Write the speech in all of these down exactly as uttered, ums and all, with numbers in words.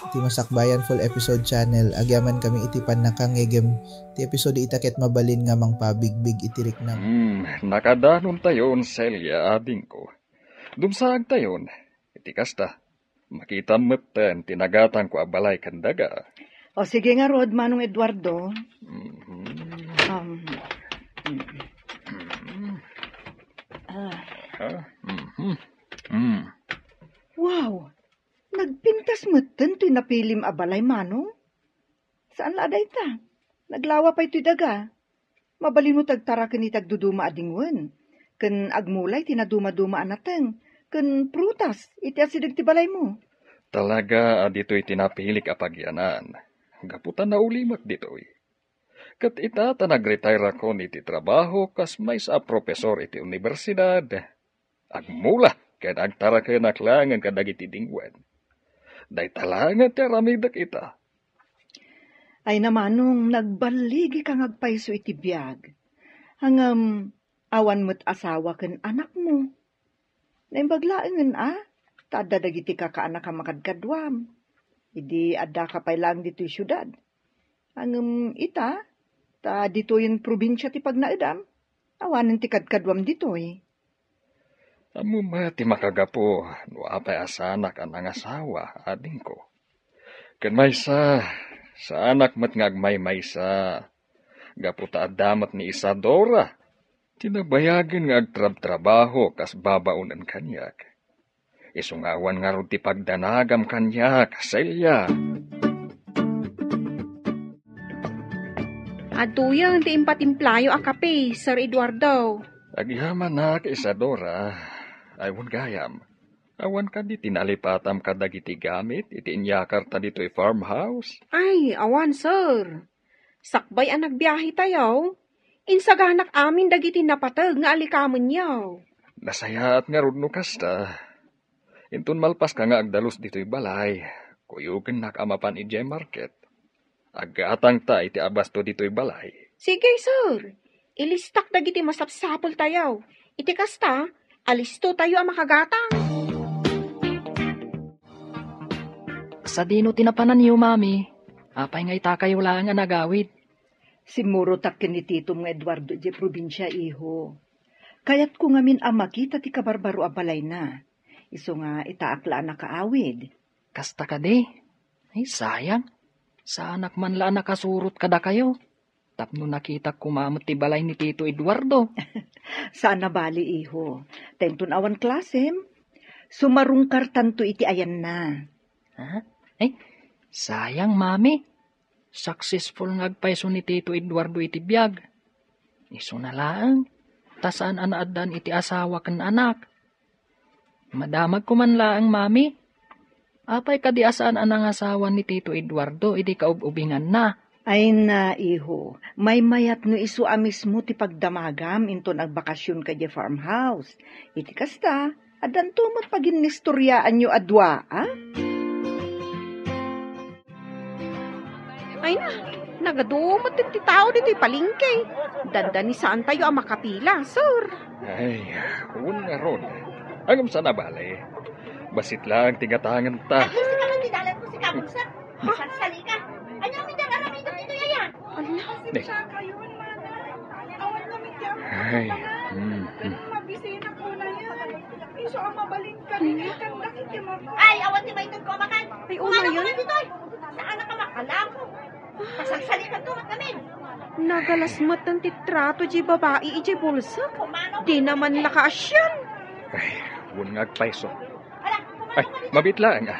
Ti Masakbayan Full Episode Channel, agyamankami iti pannakangngegem ti episode ita ket mabalin nga mangpabigbig iti riknam. Hmm, nakadanontayon, Celia, adingko. Dumsaagtayon. Iti kasta, makitam metten ti nagatangko a balay ken daga. O, sige ngarud, Manong Eduardo. Mhm. Um, mm. Mhm. Ah. Ah, mhm. Mm. Wow! Nagpintas metten toy napilim a balay, Manong? Saan la a dayta? Naglawa pay toy daga. Mabalinmo ti agtaraken iti agduduma a dingwen, ken agmula iti nadumaduma a nateng ken prutas iti asideg ti balaymo. Talaga a ditoy ti napilik a pagyanan, gapu ta naulimek ditoy. Ket ita ta nagretire-akon iti trabaho kas maysa a profesor iti universidad, agmula ken agtarakenak laengen kadagiti dingwen. Dayta laengen ti aramidek ita. Ay, Manong, nagballigika nga agpayso iti biag. Ngem, awan met asawa ken anakmo. Naimbag laengen a, ta adda dagiti kakaanak a makadkaduam. Idi addaka pay laeng ditoy siudad. Ngem ita, ta ditoyen probinsia ti pagnaedam, awanen ti kadkaduam ditoy. Ammom met ti makagapu no apay a saanak a nangasawa, adingko. Ken maysa, saanak met nga agmaymaysa, gapu ta adda met ni Isadora, ti nabayagen nga agtrabtrabaho kas babaonen kaniak. Isu nga awan ngarud ti pagdanagam kaniak, Celia. Adtoyen ti impatimplayo a kape, Sir Eduardo. Agyamanak, Isadora. Ay, wen gayam. Awan kadi ti nalipatam kadagiti gamit iti inyakarta ditoy farmhouse? Ay, awan, sir. Sakbay a nagbiahetayo, insaganak amin dagiti napateg nga alikamenyo. Nasayaat ngarud no kasta. Inton malpaska nga agdalus ditoy balay, kuyogennak a mapan idiay market. Aggatangta iti abasto ditoy balay. Sige, sir. Ilistak dagiti masapsapultayo. Iti kasta, alistotayo a makagatang. Sadino ti napananyo, Mami? Apay nga itakayo laeng a nagawid? Simmurotak ken ni titom nga Eduardo idiay probinsia, iho. Kayatko ngamin a makita ti kabarbaro a balayna. Isu nga itaak la a nakaawid. Kasta kadi? Ay, sayang. Saanak man la a nakasurot kadakayo tapno nakitak koma met ti balay ni Tito Eduardo. Saan a bali, iho. Ta inton awan klasem, sumarungkartanto iti ayanna. Ha? Ay, sayang, Mami. Successful nga agpayso ni Tito Eduardo iti biag. Isuna laeng, ta saan a naaddan iti asawa ken anak. Madamagko man laeng, Mami. Apay kadi a saan a nangasawa ni Tito Eduardo idi kaub-ubinganna? Ay na, iho, maymayat no isu a mismo ti pagdamagam inton agbakasionka idiay farmhouse. Iti kasta, addanto met paginnistoriaanyo a dua, a? Ay na, nagadu met ti tao ditoy palengke. Dandanisaantayo a makapila, sir. Ay, wen ngarud. Ngem saan a bale. Bassit laeng ti gatangenta. Ay, sika man ti dalan ko, sika, bulsa. Ha? Salsalika. Ania mi dang aramidem ditoy aya? Ala. Ne. Ay, hmm, hmm. Ay, awan ti maitedko a makan. Ay, una yan. Saan a ka makalako? Pasagsalikan to, mat namin. Nagalas met ti trato di babai idiay bulsa. Di naman nakaasian. Ay, wen nga agpayso. Ay, mabiit laeng, a.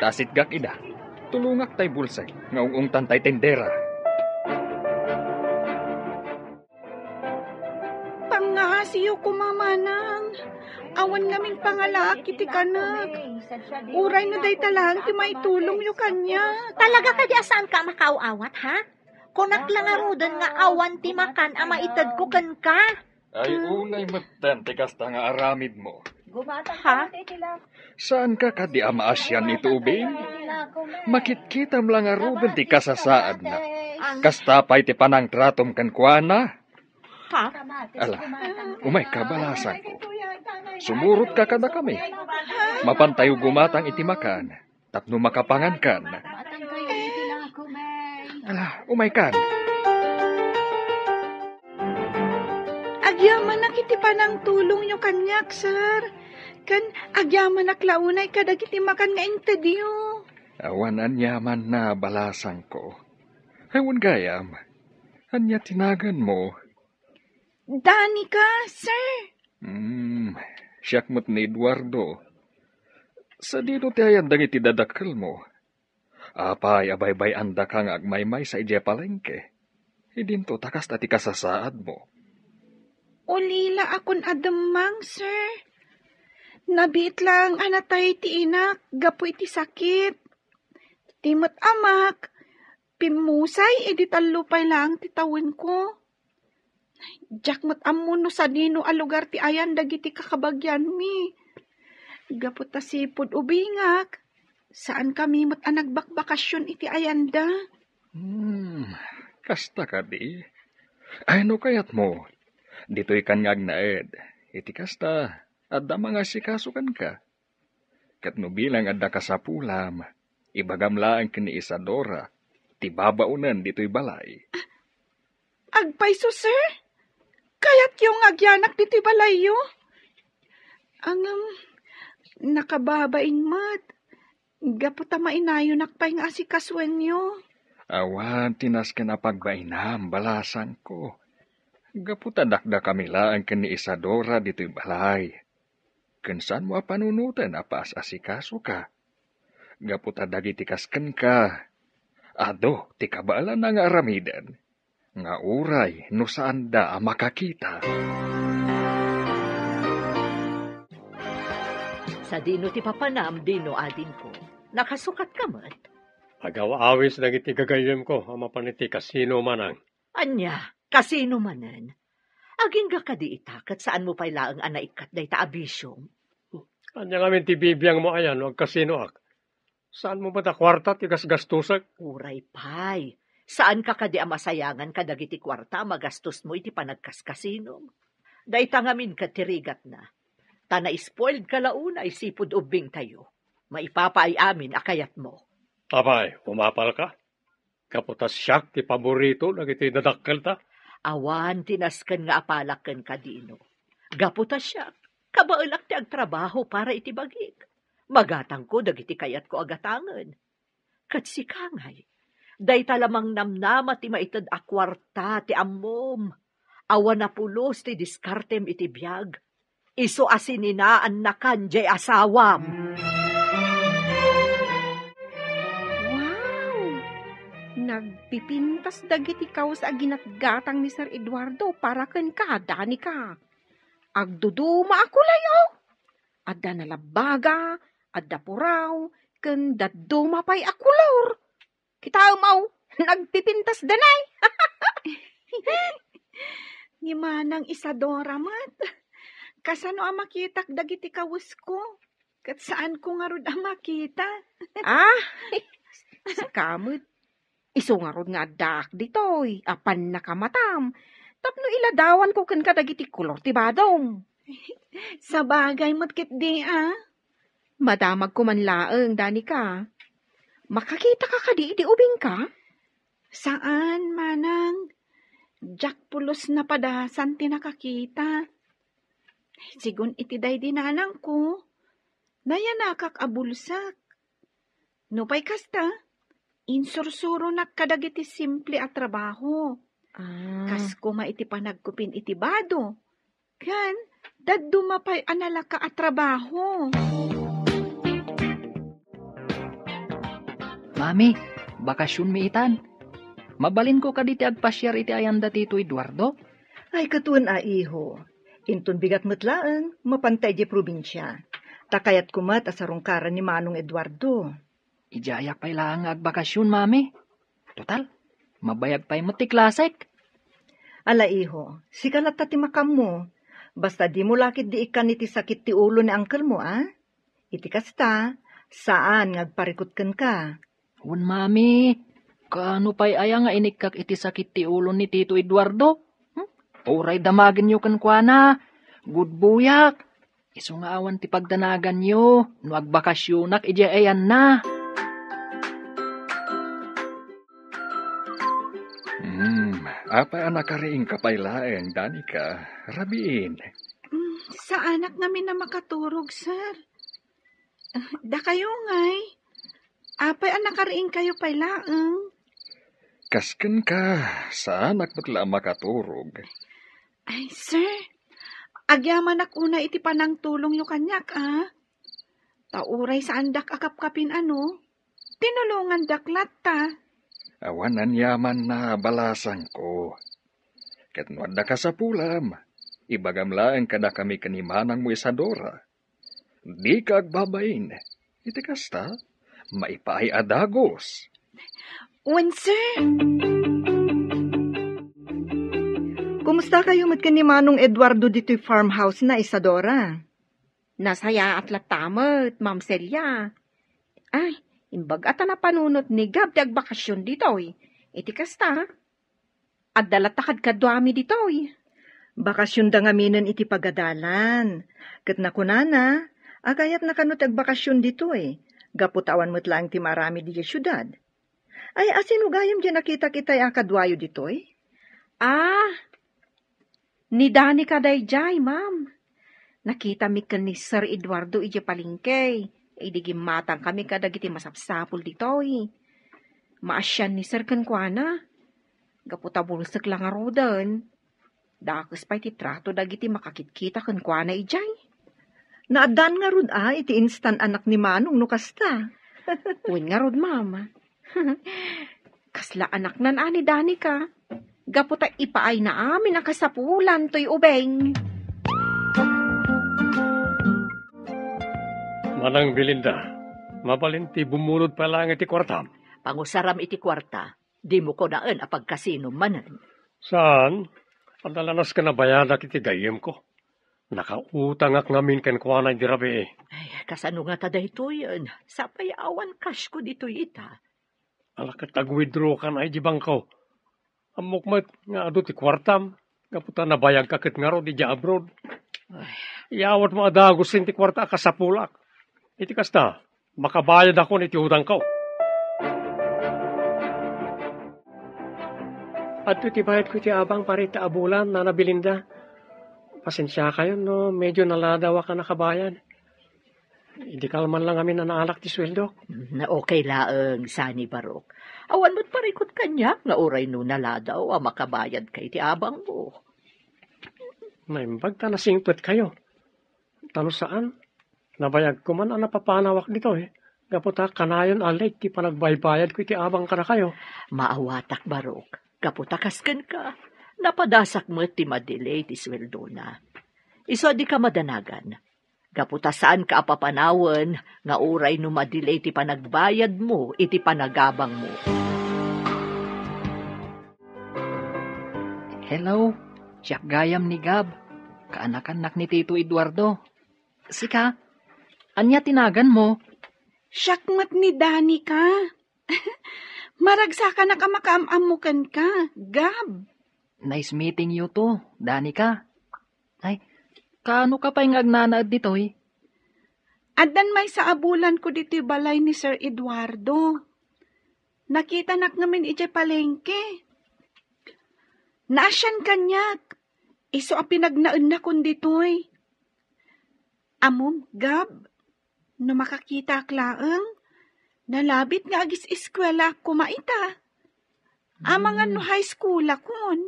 Ta sitgak ida. Tulongak tay bulsa nga ung-ungtan tay tendera. Pangngasiyo koma, manang. Awan ngamin pangalaak iti kanak. Uray no dayta laeng ti maitulongyo kaniak. Talaga kadi a saanka a makaaw-awat, ha? Kunak la ngaruden nga awan ti makan a maitedko kenka. Ay, unay metten ti kasta nga aramidmo. Ha? Saanka kadi a maasian iti ubing? Makitkitam la ngaruden ti kasasaadna. Kasta pay ti panangtratom kenkuana? Ha? Ala, umayka, balasangko. Sumurotka kadakami. Mapantayo gumatang iti makan. tapno makapangankan. Matangkayo iti lako, bay. Ala, umaykan. Agyamanak iti panangtulongyo kaniak, sir. Ken agyamanak la unay kadagiti makan nga intedyo. Awan aniamanna, balasangko. Ay, wen gayam, ania ti naganmo? Danica, sir. Hmm, siak met ni Eduardo. Sadino ti ayan dagiti dadakkelmo? Apay a baybay-andaka nga agmaymaysa idiay palengke? Idinto ta kasta ti kasasaadmo. Ulilaakon a demmang, sir. Nabiit laeng a natay ti inak gapu iti sakit. Ti met amak, pimmusay idi tallo pay laeng ti tawenko. Diak met ammo no sadino a lugar ti ayan dagiti kakabagianmi. Gapu ta sipud ubingak, saankami met a nagbakbakasyon iti ayanda. Hmm, kasta kadi? Ay, no kayatmo, ditoykan nga agnaed. Iti kasta, adda mangasikaso kenka. Ket no bilang adda kasapulam, ibagam laeng ken ni Isadora ti babaonen ditoy balay. Agpayso, sir? Kayatyo nga agyanak ditoy balayyo? Ngem, nakababain met. Gapu ta mainayonak pay nga asikasoenyo. Awan ti nasken a pagbainam, balasangko. Gapu ta dakdakami laeng ken ni Isadora ditoy balay. Ken saanmo a panunoten a paas-asikasoka. Gapu ta dagiti kas kenka, adu ti kabaelanna nga aramiden, nga uray no saanda a makakita. Sadino ti papanam, Dino, adingko? Nakasukatka met? Agaw-awis dagiti gagayyemko a mapan iti kasino, manang. Ania? Kasino manen? Agingga kadi ita, ket saanmo pay laeng a naikkat dayta a bisiom? Ania ngamin ti bibiangmo aya no agkasinoak? Saanmo met a kuarta ti gasgastosek? Uray pay. Saanka kadi a masayangan kadagiti kuarta a magastosmo iti panagkaskasinom? Dayta ngamin ket ti rigatna. Ta na-spoiledka la unay sipud ubbingtayo. Maipapaay amin a kayatmo. Apay, umapalka? Gapu ta siak ti paborito dagiti dadakkelta. Awan ti nasken nga apalak kenka, Dino. Gapu ta siak, kabaelak ti agtrabaho para iti bagik. Magatangko dagiti kayatko a gatangen. Ket sika ngay, dayta la mangnamnama ti maited a kuarta ti ammom. Awan a pulos ti diskartem iti biag. Isu a sininaannakan diay asawam. Wow! Nagpipintas dagiti kaus a ginatgatang ni Sir Eduardo para kenka, Danica. Agduduma a kulay, oh! Adda nalabbaga, adda puraw, ken dadduma pay a kolor. Kitaem, aw, nagpipintas danay. Ni Manang Isadora met. Kasano a makitak dagiti kawusko? Ket saanko ngarud a makita. Ah, sika met. Isu ngarud nga addaak ditoy a pannakamatam tapno iladawanko kenka dagiti kolor ti badom. Sabagay met ketdi, a. Madamagko man laeng, Danica. Makakitaka kadi idi ubingka? Saan, manang. Diak pulos napadasan ti nakakita. Sigun iti daydi nanangko, nayanakak a bulsak. Nupay kasta, insursuronak kadagiti simple a trabaho. Ah. Kas koma iti panagkupin iti bado, ken dadduma pay a nalaka a trabaho. Mami, bakasionmi itan. Mabalinko kadi ti agpasiar iti ayanda ti Tito Eduardo? Ay, ket wen a, iho. Inton bigat met laeng, mapanta idiay probinsia. Ta kayatko met a sarungkaran ni Manong Eduardo. Idiayak pay laeng nga agbakasion, Mami. Total, mabayag pay met ti klasek. Ala, iho, sika latta ti makaammo. Basta dimo la ketdi ikkan iti sakit ti ulo ni angkelmo, a? Iti kasta, saan nga agparikut kenka. Wen, Mami, kaano pay aya nga inikkak iti sakit ti ulo ni Tito Eduardo? Hmm? Uray damagenyo kenkuana, gudboyak. Isu nga awan ti pagdanaganyo no agbakasionak idiay ayanna. Hmm, apay a nakariingka pay laeng, Danica? Rabiin. Mm, saanak ngamin a makaturog, sir. Ah, dakayo ngay? Apay a nakariingkayo pay laeng? Kas kenka, saanak met la a makaturog. Ay, sir, agyamanak unay iti panangtulongyo kaniak, a? Ta uray saandak a kapkapin, ano? Tinulongandak latta. Awan aniaman a balasangko. Ket no adda kasapulam, ibagam laeng kadakami ken ni manangmo Isadora. Dika agbabain. Iti kasta, maipaay a dagus. Wen, sir. Kumustakayo met ken ni Manong Eduardo ditoy farmhouse na, Isadora? Nasayaat latta met, Ma'am Celia. Ay, imbag a ta napanunot ni Gab ti agbakasyon ditoy. Iti kasta, adda latta kadkaduami ditoy. Bakasyonda ngaminen iti pagadalan. Ket nakunana, a kayatna kano ti agbakasyon ditoy, gapu ta awan met laeng ti maaramid idiay siudad. Ay, a sino gayam diay nakitak itay a kaduayo ditoy? Ah, ni Danica daydiay, ma'am. Nakitami ken ni Sir Eduardo idiay palengke, idi gimmatangkami kadagiti masapsapul ditoy. Maasian ni Sir kenkuana. Gapu ta bulsek la ngaruden, dakes pay ti trato dagiti makakitkita kenkuana idiay. Naaddaan ngarud a iti instan anak ni Manong no kasta. Wen ngarud, ma'am. Kasla anaknan a ni Danica. Gapu ta ipaayna amin a kasapulan toy ubing. Manang Belinda, mabalin ti bumulod pay laeng iti kuartam? Pangusaram iti kuarta. Dimo kunaen a pagkasinom manen. Saan? Adda la nasken a bayadak iti gayyemko. Nakautangak ngamin kenkuana idi rabii. Ay, kasano ngata daytoyen? Sapay awan cashko ditoy ita. Ala ket ag-withdraw kan ay di bangko. Ammok met nga adu ti kuartam, gapu ta nabayagka ket ngarud idiay abroad. Ay. Iyawatmo a dagusen ti kuarta a kasapulak. Iti kasta, makabayadakon iti utangko. Adto ti bayadko iti abang para ita a bulan, Nana Belinda. Pasensiakayon no medyo naladawak a nakabayad. Idi kalman lang amin a naalak ti sueldok. Mm, okay laeng, sani Barok. Awan met parikut kaniak nga uray no naladaw a makabayadka iti abangmo. Naimbag ta nasingpetkayo. Ta no saan, nabayagko man a napapanawak ditoy, gapu ta kanayon a late ti panagbaybayadko iti abang kadakayo. Maawatak, Barok. Gapu ta kas kenka, napadasak met ti madelay ti sueldona. Isu a dika madanagan. Gapu ta saanka a papanawen nga uray no madelay ti panagbayadmo iti panagabangmo. Hello, siak gayam ni Gab. Kaanakannak ni Tito Eduardo. Sika, ania ti naganmo? Siak met ni Danica. Maragsakanak a makaam-ammo kenka, Gab. Nice meeting you too, Danica. Ay, kaano ka pay nga agnanaed ditoy? Addan maysa a bulanko ditoy balay ni Sir Eduardo. Nakitanak ngamin idiay palengke. Naasian kaniak. Isu a pinagnaennakon ditoy. Ammom, Gab, no makakitak laeng, nalabit nga agis-eskuelaak koma ita. Amangan no high schoolakon.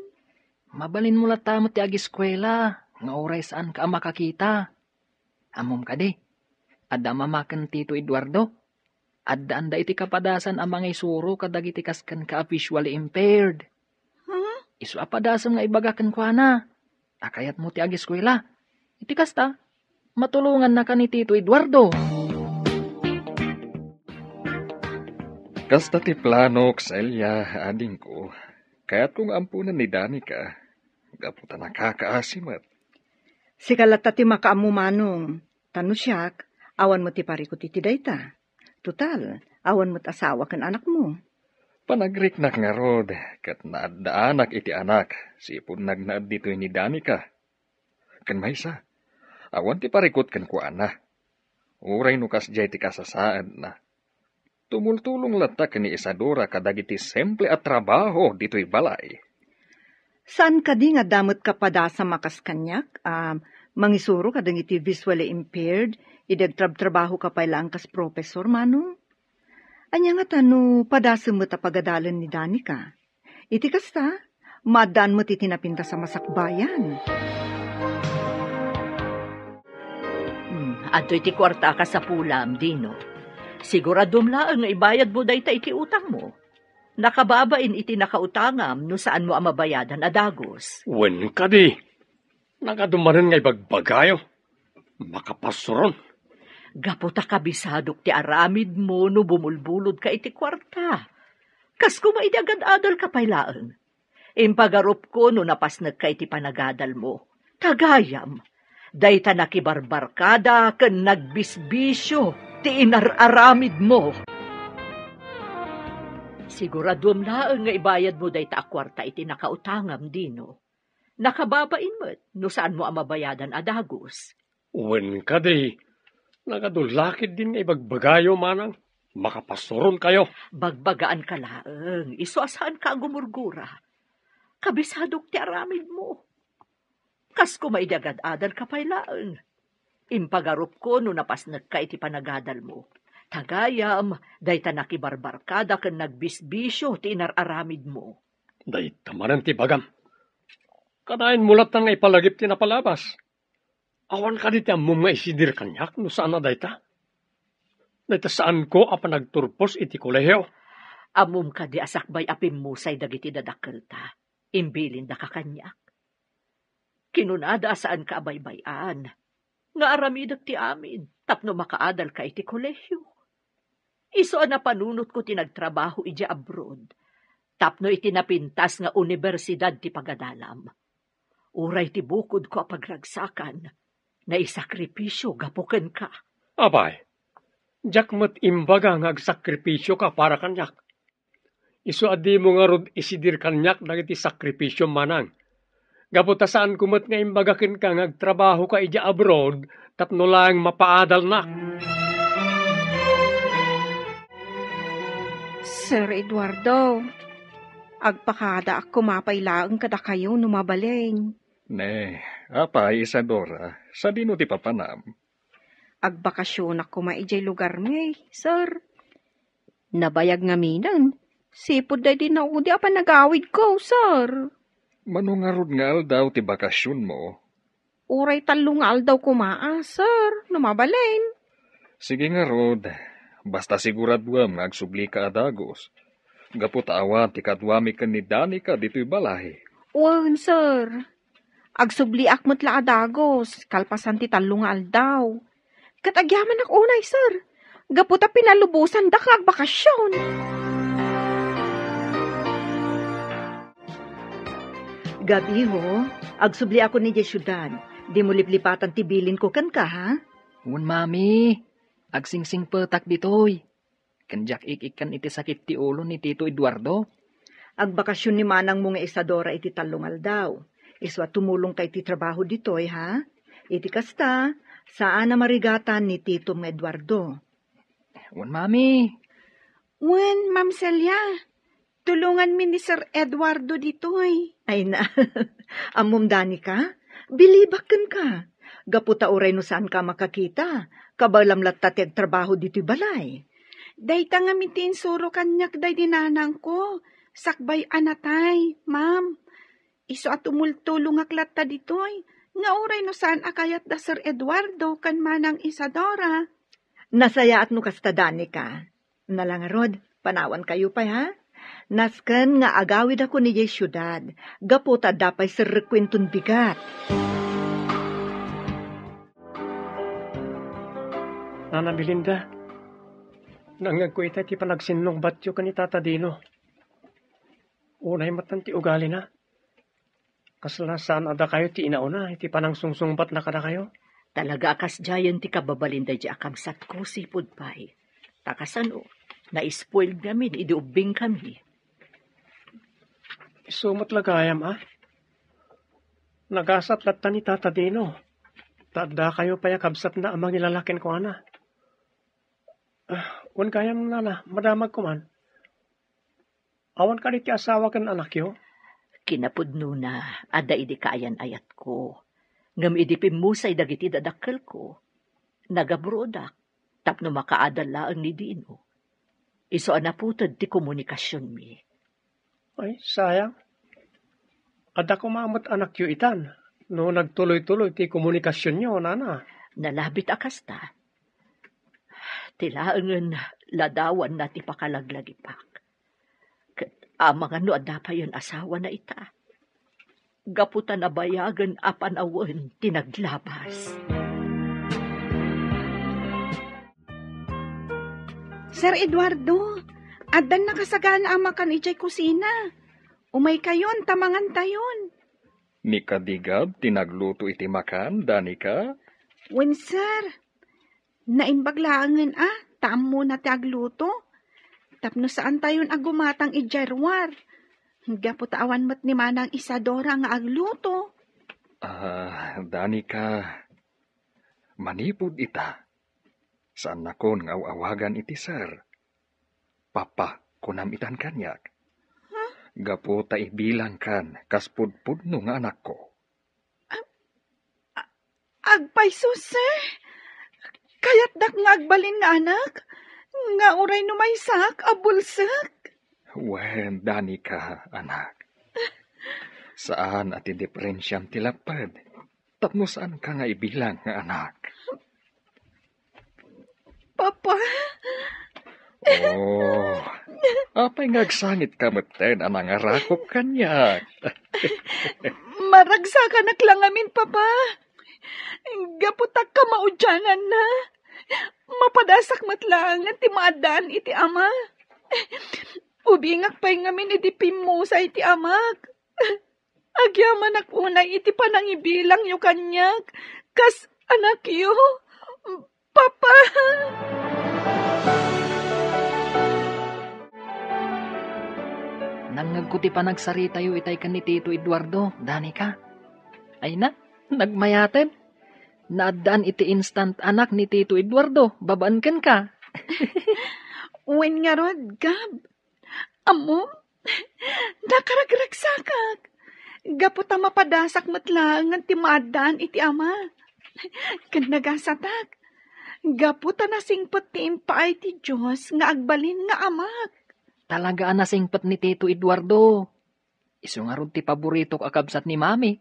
Mabalinmo latta met ti agiskuela nga uray saanka a makakita. Ammom kadi, adda mama ken Tito Eduardo. Addaanda iti kapadasan a mangisuro kadagiti kas kenka a visually impaired. Huh? Isu a padasem nga ibaga kenkuana a kayatmo ti agiskuela. Iti kasta, matulongannaka ni Tito Eduardo. Kasta ti planok, Celia, adingko. Kayatko nga amponen ni Danica. Gapu ta nakakaasi met. Sika latta ti makaammo, Manong. Ta no siak, awan met ti parikut iti dayta. Total, awan met asawa ken anakmo. Panagriknak ngarud, ket naaddaanak iti anak, sipud nagnaed ditoy ni Danica. Ken maysa, awan ti parikut kenkuana. Uray no kasdiay ti kasasaadna. Tumultulong latta ken ni Isadora kadagiti simple a trabaho ditoy balay. Saan kadi nga adda met kapadasam a kas kaniak a mangisuro kadagiti visually impaired idi agtrabtrabahoka pay laeng kas professor, Manong? Ania ngata no padasem met a pagadalen ni Danica? Iti kasta, maaddaan met iti napintas a masakbayan. Hmm, adtoy ti kuarta a kasapulam, Dino. Siguraduem laeng nga ibayadmo dayta iti utangmo. Nakababain iti nakautangam no saanmo a mabayadan a dagus. Wen kadi, nagadu manen nga ibagbagayo. Makapasuron. Gapu ta kabisadok ti aramidmo no bumulbulodka iti kuarta. Kas koma idi agad-adalka pay laeng. Impagarupko no napasnekka iti panagadalmo. Ta gayam, dayta nakibarbarkada ken nagbisbisio ti inar-aramidmo. Siguraduem laeng nga ibayadmo dayta a kuarta iti nakautangam, Dino. Nakababain met no saanmo a mabayadan a dagus. Wen kadi, nagadu la ketdin nga ibagbagayo, Manang. Makapasuronkayo. Bagbagaanka laeng, isu a saanka a gumurgura. Kabisadok ti aramidmo. Kas koma idi agad-adalka pay laeng. Impagarupko no napasnekka iti panagadalmo. Ta gayam, dayta nakibarbarkada ken nagbisbisio ti inar-aramidmo. Dayta manen ti ibagam. Kanayon mo latta nga ipalagip ti napalabas. Awan kadi ti ammom nga isidir kaniak no saan a dayta? Dayta saanko a panagturpos iti kolehio. Ammom kadi a sakbay a pimmusay dagiti dadakkelta, imbilindaka kaniak. Kinunada a saanka a baybay-an nga aramidek ti amin tapno makaadalka iti kolehio. Isu a napanunotko ti nagtrabaho idiay abroad tapno iti napintas nga universidad ti pagadalam. Uray ti bukodko a pagragsakan, naisakripisio gapu kenka. Apay, diak met imbaga nga agsakripisioka para kaniak. Isu a dimo ngarud isidir kaniak dagiti sakripisom, Manang. Gapu ta saanko met nga imbaga kenka nga agtrabahoka idiay abroad tapno laeng mapaadalnak. Sir Eduardo, agpakadaak koma pay laeng kadakayo no mabalin. Ne, apay, Isadora, sadino ti papanam? Agbakasionak koma idiay lugarmi, sir. Nabayag ngaminen, sipud daydi naudi a panagawidko, sir. Mano ngarud nga aldaw ti bakasionmo? Uray tallo nga aldaw koma a, sir, no mabalin. Sige ngarud, basta siguraduem nga agsublika a dagus. Gapu ta awan ti kaduami ken ni Danica ditoy balay. Wen, sir. Agsubliak met la a dagus, kalpasan ti tallo nga aldaw. Ket agyamanak unay, sir, gapu ta pinalubosandak nga agbakasion. Gabiho, agsubliakon idiay siudad. Dimo liplipatan ti bilinko kenka, ha? Wen, Mami. Agsingsingpetak ditoy. Ken diak ik-ikkan iti sakit ti ulo ni Tito Eduardo. Agbakasion ni manangmo nga Isadora iti tallo nga aldaw. Isu a tumulongka iti trabaho ditoy, ha? Iti kasta, saan a marigatan ni Titom nga Eduardo. Wen, Mami. Wen, Ma'am Celia. Tulonganmi ni Sir Eduardo ditoy. Ay na, ammom, Danica? Bilibak kenka. Gapu ta uray no saanka a makakita, kabaelam latta ti agtrabaho ditoy balay. Dayta ngamin ti insuro kaniak daydi nanangko, sakbay a natay, ma'am. Isu a tumultulongak latta ditoy, nga uray no saan a kayat da Sir Eduardo ken Manang Isadora. Nasayaat no kasta, Danica. Nala ngarud, panawankayo pay, ha? Nasken nga agawidakon idiay siudad, gapu ta adda pay serrekuenton bigat. Nana Melinda, naengngegko itay ti panagsinnungbatyo ken ni Tata Dino. Unay met ti ugalina. Kasla saan a dakayo ti inauna iti panangsungsungbatna kadakayo? Talaga a kasdiayen ti kababalin daydi a kabsatko, sipud pay. Ta kasano, na-spoiled ngamin idi ubbingkami. Isu met la gayam, a? Nagasat latta ni Tata Dino. Ta addakayo pay a kabsatna a mangilala kenkuana. Ah, Wen gayam, nana, madamagko man. Awan kadi ti asawa ken anakyo? Kinapudnona, adda idi kaayan-ayatko. Ngem idi pimmusay dagiti dadakkelko, nagabrodak tapno makaadal laeng ni Dino. Isu a naputed ti komunikasionmi. Ay, sayang. Adda koma met anakyo itan, no nagtuloy-tuloy ti komunikasionyo, nana. Nalabit a kasta. Ti laengen ladawanna ti pakalaglagipak. Ket amangan no adda payen asawana ita. Gapu ta nabayagen a panawen ti naglabas. Sir Eduardo, addan nakasagana a makan idiay kusina. Umaykayon, ta mangantayon. Ni Kadigab ti nagluto iti makan, Danica? Wen, sir. Naimbag laengen a, ta ammona ti agluto. Tapno saantayon a gumatang idiay ruar. Gapu ta awan met ni Manang Isadora nga agluto. Ah, Danica, manipud ita, saannakon nga aw-awagan iti sir. Papa, kunam itan kaniak. Huh? Gapu ta ibilangkan kas pudpudno nga anakko. A-, agpayso, sir. Kayatdak nga agbalin nga anak, nga uray no maysak a bulsek. Wen, Danica, anak. Saan a ti diferensiam ti lapped. Tapno saanka nga ibilang nga anak. Papa? Oh, apay nga agsangitka metten a nangarakop kaniak? Maragsakanak la ngamin, Papa. Gapu ta kamaudiananna, mapadasak met laengen ti maaddaan iti ama. Ubingak pay ngamin idi pimmusay ti amak. Agyamanak unay iti panangibilangyo kaniak kas anakyo, Papa. Nangngegko ti panagsaritayo itay ken ni Tito Eduardo, Danica. Ay na, nagmayaten. Naaddaan iti instant anak ni Tito Eduardo, babaen kenka. Wen ngarud, Gab. Ammom, nakaragragsakak. Gapu ta mapadasak met laengen ti maaddaan iti ama. Ken nagasatak, gapu ta nasingpet ti impaay ti Dios nga agbalin nga amak. Talaga a nasingpet ni Tito Eduardo. Isu ngarud ti paboritok a kabsat ni Mami.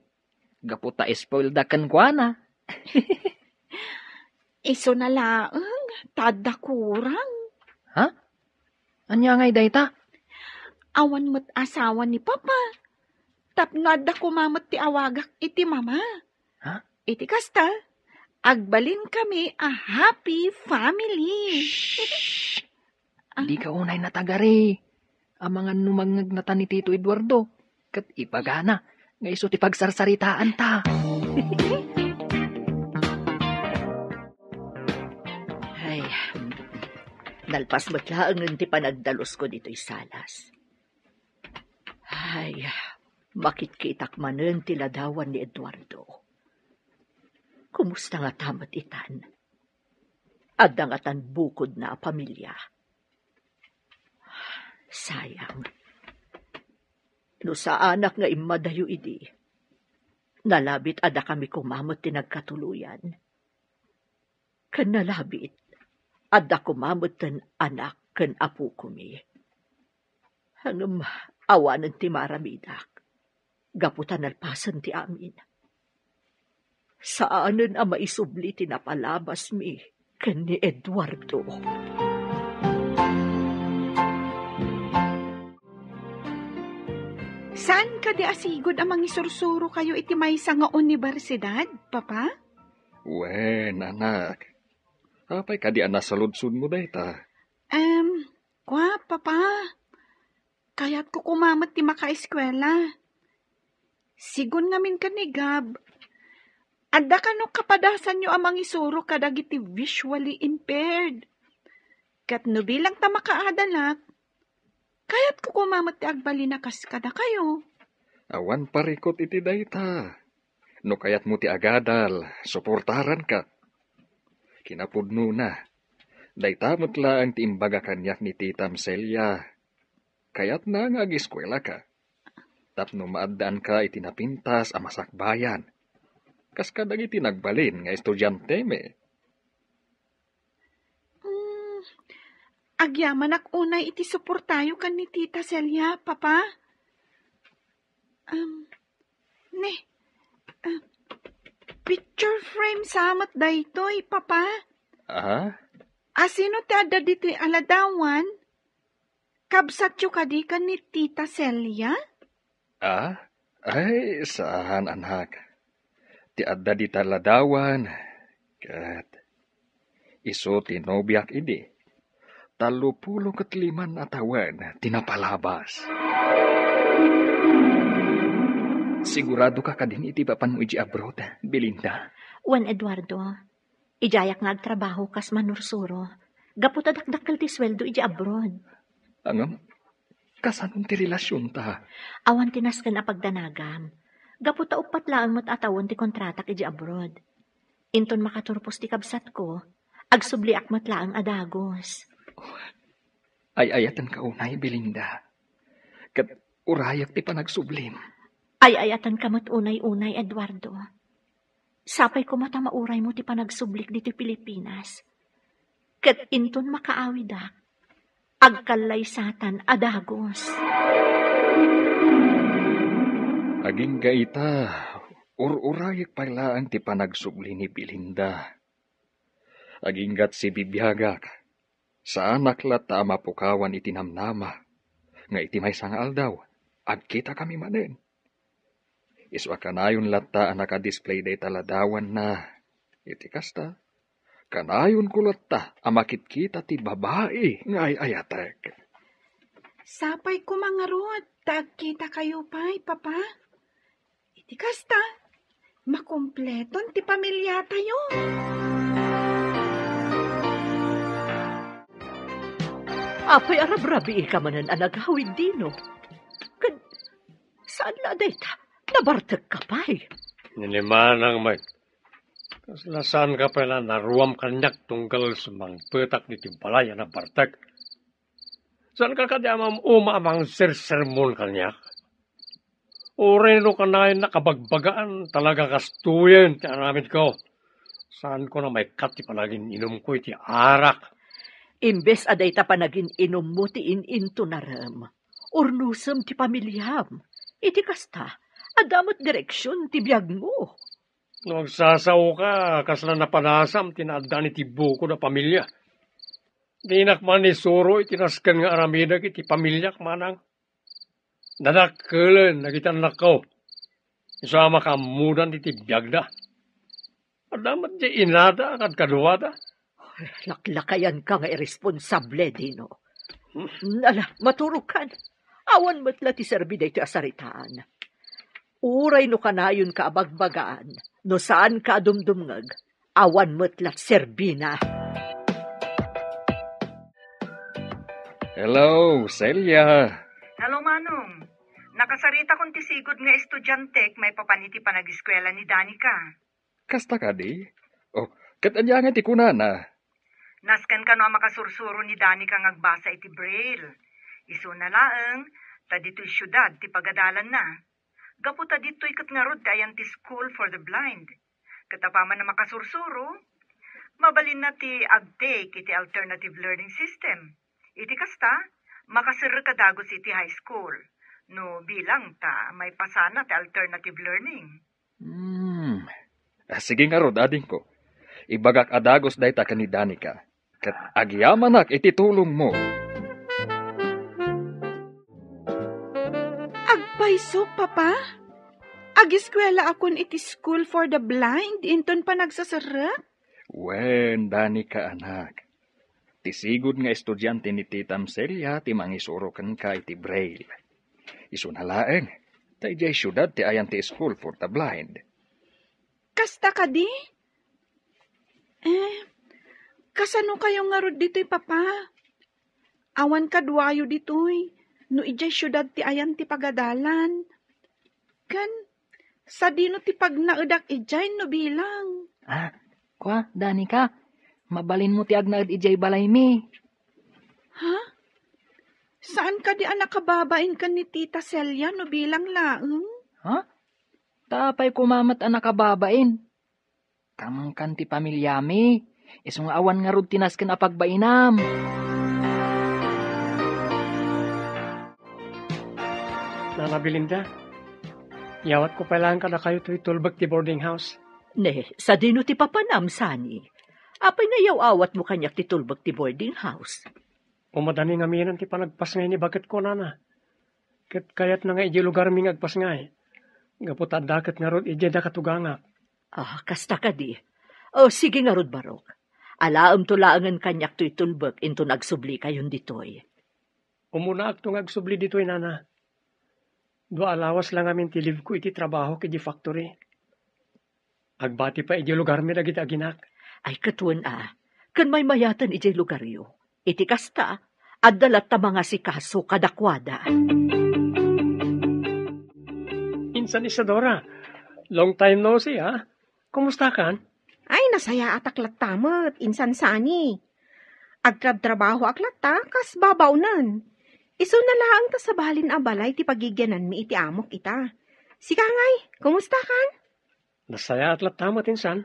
Gapu ta spoilda kenkuana. Isuna laeng, ta adda kurang. Ha? Ania ngay dayta? Awan met asawa ni Papa. Tapno adda koma met ti awagak iti Mama. Ha? Iti kasta, agbalinkami a happy family. Shh! Ah. Dika unay natagari. Amangan no mangngegnatan ni Tito Eduardo. Ket ibagana nga isu ti pagsarsaritaanta. Ay, nalpas met laengen ti panagdalusko ditoy salas. Ay, makitkitak manen ti ladawan ni Eduardo. Kumusta ngata met itan? Adda ngatan bukodna a pamilia? Sayang. No saanak nga immadayo idi, nalabit a dakami koma met ti nagkatuloyan. Ken nalabit, adda koma metten anak ken apokomi. Ngem awanen ti maaramidak, gapu ta nalpasen ti amin. Saanen a maisubli ti napalabasmi ken ni Eduardo. Saan kadi a sigud a mangisursurokayo iti maysa nga universidad, Papa? Wen, anak. Apay kadi a nasaludsodmo dayta? Em, kua, Papa. Kayatko koma met ti makaeskuela. Sigun ngamin ken ni Gab, adda kano kapadasanyo a mangisuro kadagiti visually impaired. Ket no bilang ta makaadalak, kayatko koma met ti agbalin a kas kadakayo. Awan parikut iti dayta. No kayatmo ti agadal, suportaranka. Kinapudnona, Dayta met laeng ti imbaga kaniak ni Tita Celia. Kayatna nga agiskuelaka tapno maaddaanka iti napintas a masakbayan, kas kadagiti nagbalin nga estudiantemi. Mm, agyamanak unay iti suportayo ken ni Tita Celia, Papa. Um, ne, ah, picture frame sa met daytoy, Papa. Ah? Asino ti adda ditoy a ladawan? Kabsatyo kadi ken ni Tita Celia? Ah? Ay, saan, anak. Ti adda dita ladawan, ket isu ti nobiak idi. Tallopulo ket liman a tawen ti napalabas. Sigurado ka kadin iti papanmo iti abroad, Belinda? Wen, Eduardo. Idiayak nga agtrabaho kas manursuro, gapu ta dakdakkel ti sueldo iti abroad. Ngem, kasanon ti relasionta? Awan ti nasken a pagdanagam. Gapu ta uppat laeng met a tawen ti kontratak iti abroad. Inton makaturpos ti kabsatko, agsubliak met laeng a dagus. Ay-ayatenka unay, Belinda. Ket urayek ti panagsublim. Ay-ayatenka met unay-unay, Eduardo. Sapay koma ta mauraymo ti panagsublik ditoy Pilipinas. Ket inton makaawidak, agkallaysatan a dagus. Agingga ita, ur-urayek pay laeng ti panagsubli ni Belinda. Aginggat sibibiagak, saanak latta a mapukawan iti namnama nga iti maysa nga aldaw, agkitakami manen. Isu a kanayon latta a naka-display dayta ladawanna. Iti kasta, kanayonko latta a makitkita ti babai nga ay-ayatek. Sapay koma ngarud ta agkitakayo pay, Papa. Iti kasta, makumpleton ti pamiliatayo. Apay a rabrabiika manen a nagawid, Dino? Ken saan la dayta? Nabartekka pay? Ni Manang met. Kasla saanka pay la naruam kaniak tunggal sumangpetak ditoy balay a nabartek. Saanka kadi a mam-uma a mangsersermon kaniak? Uray no kanayon a kabagbagaan, talaga kastoyen ti aramidko. Saanko a maikkat ti panagin-inumko iti arak. Imbes a dayta panagin-inummo ti in-intunarem, urnosem ti pamiliam. Iti kasta, adda met direksion ti biagmo. No agsasaoka, kasla napanasam ti naaddaan iti bukod a pamilia. Dinak manisuro iti nasken nga aramidek iti pamiliak, Manang. Nadakkelen dagiti annakko. Isu a makaammodan iti biagda. Adda met diay inada a kadkaduada. Laklakayanka nga irresponsable, Dino. Ala, maturogkan. Awan met la ti serbi daytoy a saritaan. Uray no kanayonka a bagbagaan, no saanka a dumdumngeg, awan met la ti serbina. Hello, Celia. Hello, Manong. Nakasaritakon ti sigud nga estudiantek maipapan iti panagiskuela ni Danica. Kasta kadi? Oh, ket ania ngay ti kunana? Nasken kano a makasursuro ni Danica nga agbasa iti Braille. Isuna laeng, ta ditoy siudad ti pagadalanna. Gapu ta ditoy ket ngarud ti ayan ti School for the Blind. Ket apaman a makasursuro, mabalinna ti agtake iti alternative learning system. Iti kasta, makaserrek a dagus iti high school. No bilang ta maipasana ti alternative learning. Hmm. Ah, sige ngarud, adingko. Ibagak a dagus dayta ken ni Danica. Ket agyamanak iti tulongmo. Agpayso, Papa? Agiskuelaakon iti School for the Blind inton panagsaserrek? Wen, Danica, anak. Ti sigud nga estudiante ni Tita Celia ti mangisuro kenka iti Braille. Isuna laeng, ta idiay siudad ti ayan ti School for the Blind. Kasta kadi? Eh, kasano kayo ngarud ditoy, Papa? Awan kaduayo ditoy, no idiay siudad ti ayan ti pagadalan. Ken, sadino ti pagnaedak idiay no bilang? Ah, kua, Danica, Mabalinmo ti agnaed idiay balaymi. Ha? Saan kadi a nakababain ken ni Tita Celia no bilang laeng? Ha? Ta apay koma met a nakababain? Kamangkan ti pamiliami, isu nga awan ngarud ti nasken a pagbainam. Nana Belinda, iyawatko pay laeng kadakayo toy tulbek ti boarding house. Ne, sadino ti papanam, Sani? Apay nga iyaw-awatmo kaniak ti tulbek ti boarding house? Umadani ngamin ti panagpasngay ni baketko, Nana. Ket kayatna nga idiay lugarmi nga agpasngay. Gapu ta adda ket ngarud idiay dakatugangak. Ah, kasta kadi. O, sige ngarud, Barok. Alaemto laengen kaniak toy tulbek inton agsublikayon ditoy. Umunaakto nga agsubli ditoy, Nana. Dua a lawas la ngamin ti leave ko iti trabahok iti factory. Agbati pay iti lugarmi dagiti aginak. Ay, ket wen a, ken maymayaten idiay lugaryo. Iti kasta, adda latta mangasikaso kadakuada. Insan Isadora, long time no see, ha? Kumustakan? Ay, nasayaatak latta met, insan Sani. Agtrabtrabahoak latta, kas babaonen. Isuna laeng ta sabalin a balay ti pagigiananmi iti amok ita. Sika ngay, kumustakan? Nasayaat latta met, insan.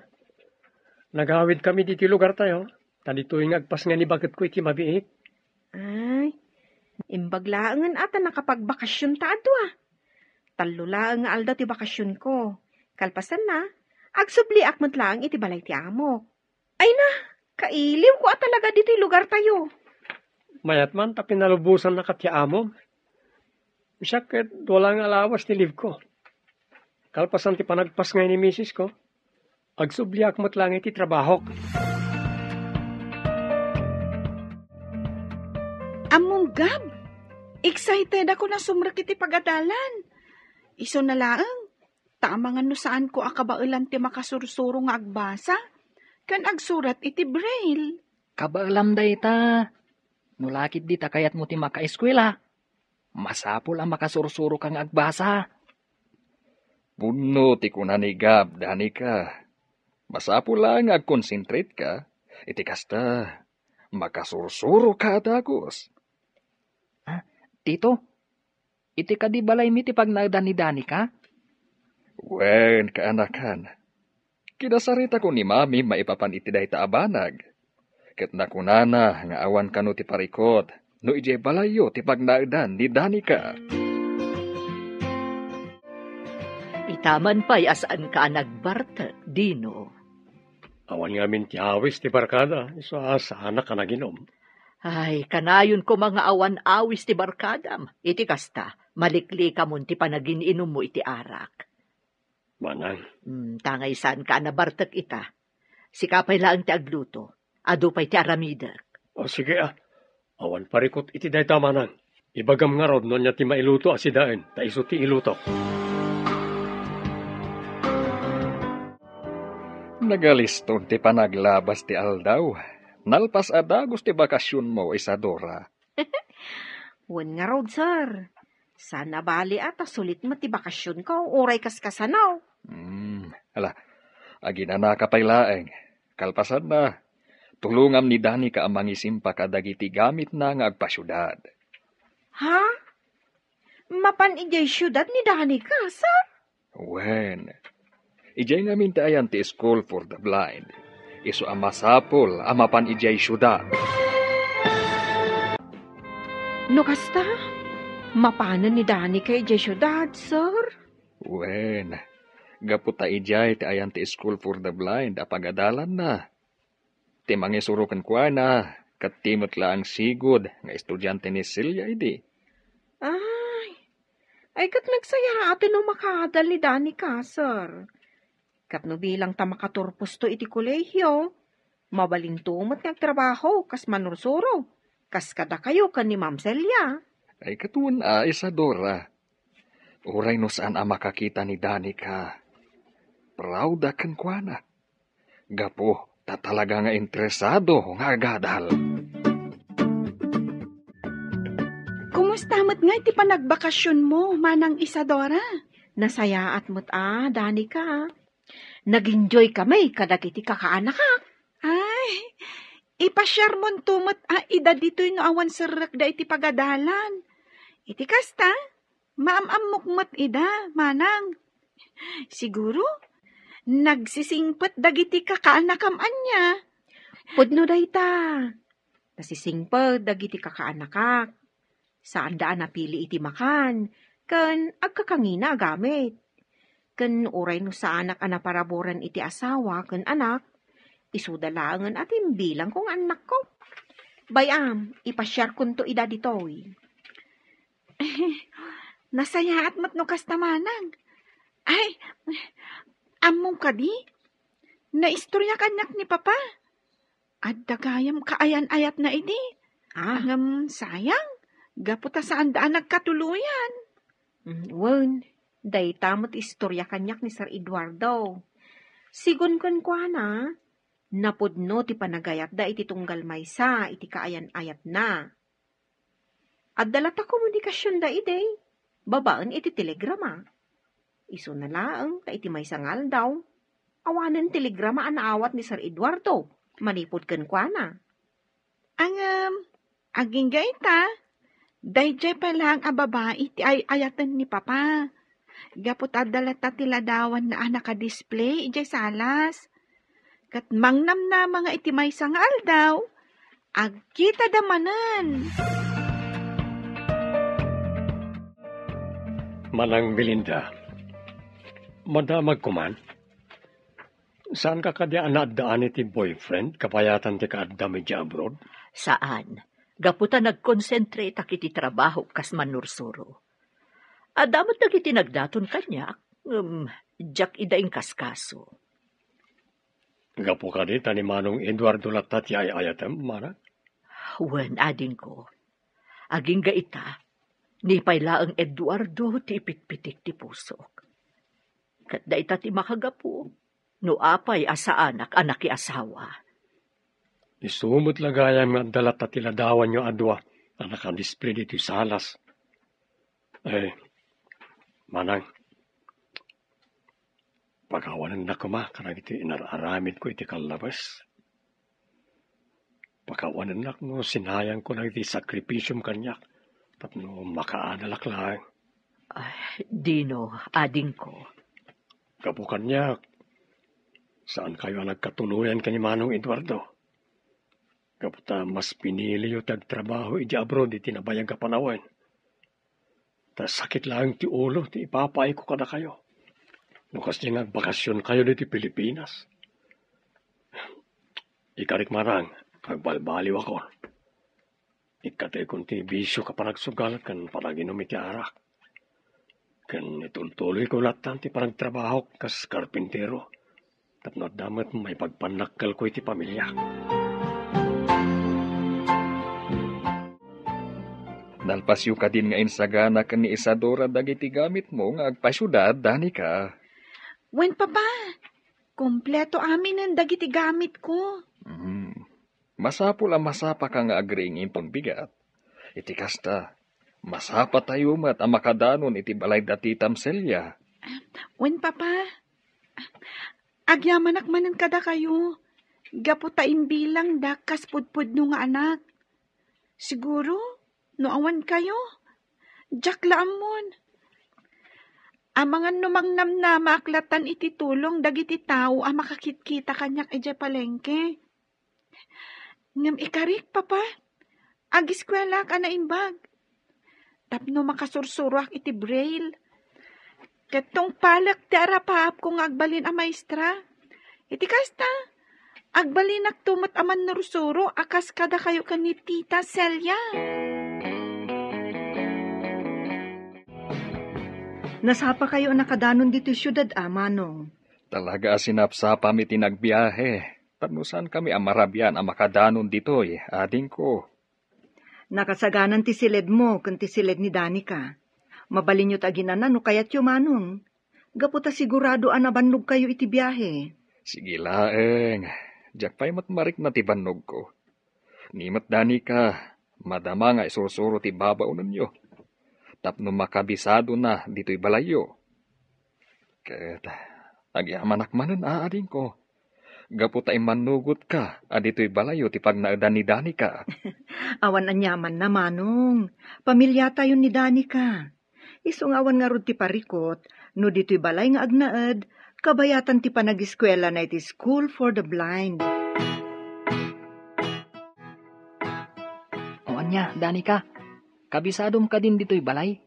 Nagawid kami diti lugar tayo, ta ditoy nga agpasngay ni baketko iti mabiit. Ay, imbag laengen a ta nakapagbakasionta a dua. Tallo laeng nga aldaw ti bakasionko. Kalpasanna, agsubliak met laeng iti balay ti amok. Ay na, kailiwko a talaga ditoy lugar tayo. Mayat man ta pinalubosannaka ti amom. Siak ket dua la nga lawas ti leave ko. Kalpasan ti panagpasngay ni misis ko, agsubliak met laeng iti trabahok. Ammom, Gab, excited ako a sumrek iti pagadalan. Isuna laeng, ta amangan no saanko a kabaelan ti makasursuro nga agbasa ken agsurat iti braille. Kabaelam dayta. No la ketdi ta kayatmo ti makaeskuela, masapul a makasursuroka nga agbasa. Pudno ti kuna ni Gab, Danica. Masapul la nga agkonsentrate ka. Iti kasta, makasursuroka a dagus. Ah, Tito, iti kadi balaymi ti pagnaedan ni Danica? Wen, kaanakan. Kinasaritakon ni Mami maipapan iti dayta a banag. Ket nakunana nga awan kano ti parikut no idiay balayyo ti pagnaedan ni Danica. Itaman pay a saanka a nagbartek, Dino. Awan ngamin ti awis ti barkada, isu a saanak a naginom. Ay, kanayon koma nga awan awis ti barkadam. Iti kasta, maliklikamon ti panagin-inummo iti arak. Manang. Hmm, tangay saanka a nabartek ita. Sika pay laeng ti agluto. Adu pay ti aramidek. O, sige, ah. Awan parikut iti dayta, Manang. Ibagam ngarud no ania ti mailuto a sidaen, ta isu ti ilutok. Nagaliston ti panaglabas ti aldaw. Nalpas a dagus ti bakasionmo, Isadora. Wen ngarud, sir. Saan a bali a ta sulit met ti bakasionko, uray kaskasano. Hmm, ala, aginanaka pay laeng. Kalpasanna, tulongam ni Danica a mangisimpa kadagiti gamitna nga agpasiudad. Ha? Mapan idiay siudad ni Danica, sir? Wen, idiay ngamin ti ayan ti School for the Blind. Isu a masapul a mapan idiay siudad. No kasta, mapanen ni Danica idiay siudad, sir? Wen, gapu ta idiay ti ayan ti School for the Blind a pagadalanna. Ti mangisuro kenkuana, ket ti met laeng sigud nga estudiante ni Celia idi. Ay, ay, ket nagsayaaten no makadal ni Danica, sir. Ket no bilang ta makaturposto iti kolehiyo, mabalinto met nga agtrabaho kas manursuro, kas kadakayo ken ni Ma'am Celia. Ay, ket wen a, Isadora. Uray no saan a makakita ni Danica, proud a kenkuana. Gapu ta talaga nga interesado nga agadal. Kumusta met ngay ti panagbakasionmo, Manang Isadora? Nasayaat met a, Danica. Nag-enjoy kami kadagiti kakaanakak. Ay, Ipasiarmonto met a ida ditoy no awan serrekda iti pagadalan. Iti kasta, maam-ammok met ida, manang. Siguro, nagsisingpet dagiti kakaanakam ania. Pudno dayta. Nasisingpet dagiti kakaanakak. Saanda a napili iti makan, ken agkakangina a gamit. Ken uray no saanak a naparaburan iti asawa ken anak, isuda laengen a timbilangko nga annakko. Bay-am, ipasiarkonto ida ditoy. Nasayaat met no kasta manang. Ay, ammom kadi? Naistorya kaniak ni Papa. Adda gayam kaayan-ayatna idi. Ah. Ngem sayang, gapu ta saanda a nagkatuloyan. Mm, wen, dayta met istorya kaniak ni Sir Eduardo. Sigun kenkuana, napudno ti panagayatda iti tunggal maysa iti kaayan-ayatna. Adda latta komunikasionda idi, babaen iti telegrama. Isuna laeng ta iti maysa nga aldaw, awanen telegrama a naawat ni Sir Eduardo manipud kenkuana. Ngem, agingga ita, daydiay pay laeng a babai ti ay-ayaten ni Papa. Gapu ta adda latta ti ladawanna a nakadisplay idiay salas. Ket mangnamnama nga iti maysa nga aldaw, agkitada manen. Manang Belinda, madamagko man. Saanka kadi a naaddaan iti boyfriend kabayatan ti kaaddam idiay abroad? Saan. Gapu ta nagkonsentrateak iti trabahok kas mannursuro. Adda met dagiti nagdaton kaniak, ngem diak ida inkaskaso. Gapu kadi ta ni Manong Eduardo latta ti ay-ayatem, manang? Wen, adingko. Agingga ita, ni pay laeng Eduardo ti ipitpitik ti pusok. Ket dayta ti makagapu, no apay a saanak a nakiasawa. Isu met la gayam nga adda latta ti ladawanyo a dua a nakadisplay ditoy salas. Eh, manang, pakawanennak koma kadagiti inar-aramidko iti kallabes. Pakawanennak no sinayangko dagiti sakripisiom kaniak tapno makaadalak laeng. Ay, dino, adingko. Gapu kaniak, saankayo a nagkatuloyan ken ni Manong Eduardo. Gapu ta mas piniliyo ti agtrabaho idiay abroad iti nabayag a panawen. Ta sakit laeng ti ulo ti ipapaayko kadakayo. No kasdiay nga agbakasionkayo ditoy Pilipinas. Ikarik, manang, agbalbaliwakon. Ikkatekon ti bisio a panagsugal ken panaginum iti arak. Ken itultuloyko lattan ti panagtrabahok kas karpintero. Tapno adda met maipagpannakkelko iti pamiliak. Nalpasyo kadin nga insagana ken ni Isadora dagiti gamitmo nga agpasiudad, Danica? Wen, Papa. Kompleto aminen dagiti gamitko. Mhm. Masapul a masapaka nga agriing-inton bigat. Iti kasta, masapatayo met a makadanon iti balay da titam Celia. Wen, Papa. Agyamanak manen kadakayo, gapu ta imbilangdak kas pudpudno nga anak. Siguro, no awan kayo, diak la ammon. Amangan no mangnamnamaak lattan iti tulong dagiti tao a makakitkita kaniak idiay palengke. Ngem ikarik, Papa, agiskuelaak a naimbag tapno makasursuroak iti braille. Ket tungpalek ti arapaapko nga agbalin a maestra. Iti kasta, agbalinakto met a mannursuro a kas kadakayo ken ni Tita Celia. Nasapakayo a nakadanon ditoy siudad, a, Manong? Talaga a sinapsapami ti nagbiahe, tapno saankami a marabian a makadanon ditoy, adingko. Nakasaganan ti siledmo ken ti siled ni Danica. Mabalinyo ti aginana no kayatyo, Manong. Gapu ta sigurado a nabannogkayo iti biahe. Sige laeng. Diak pay met marikna ti bannogko. Ni met Danica, madama nga isursuro ti babaonenyo tapno makabisadona ditoy balayyo. Ket agyamanak manen, a, adingko. gapu ta immannugotka a ditoy balayo ti pagnaedan ni Danica. Awan aniamanna, Manong. Pamiliatayon ni Danica. Isu nga awan ngarud ti parikut, no ditoy balay nga agnaed, kabayatan ti panageskuelana iti School for the Blind. O ania, Danica, kabisadom kadin ditoy balay?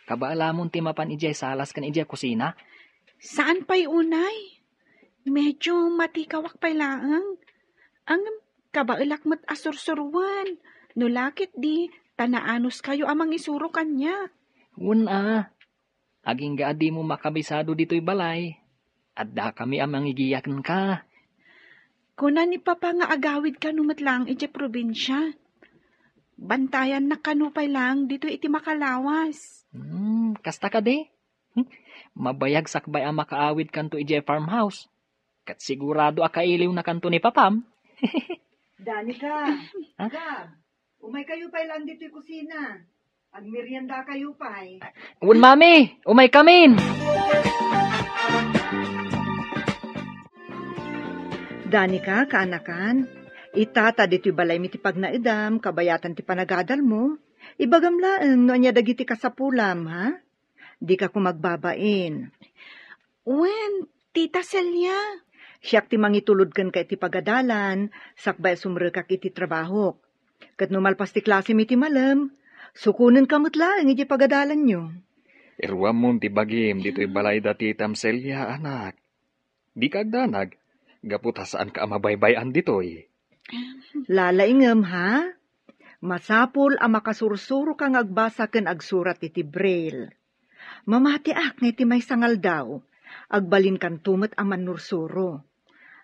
Kabaelamon ti mapan idiay salas ken idiay kusina? Saan pay unay? Medyo matikawak pay laeng. Ngem kabaelak met a sursuroen. No la ketdi, ta naanuskayo a mangisuro kaniak. Wen a, agingga a dimo makabisado ditoy balay, addakami a mangigiya kenka. Kuna ni Papa nga agawid kano met laeng idiay probinsia. Bantayannak kano pay laeng ditoy iti makalawas. Hmm, kasta kadi? Hmm, mabayag sakbay a makaawid kanto idiay farmhouse. Ket sigurado a kailiwna kanto ni Papam. Danica, Ha? Gab, umay kayo pay lang ditoy kusina. Agmerienda kayo pay. Wen, Mami, umay kamin. Danica, kaanakan, ita ta ditoy balaymi ti pagnaedam, kabayatan ti panagadalmo. Ibagam laeng no ania dagiti kasapulam, ha? Dika koma agbabain. Wen, Tita Celia. Siak ti mangitulod kenka iti pagadalan, sakbay a sumrekak iti trabahok. Ket no malpas ti klasem iti malem, sukonenka met laeng iti pagadalanyo. Iruammon ti bagim ditoy balay da Titam Celia, anak. Dika agdanag, gapu ta saanka a mabaybay-an ditoy. Lalaingem, ha? Masapul a makasursuroka nga agbasa ken agsurat iti braille. Mamatiak nga iti maysa nga aldaw, agbalinkanto met a mannursuro.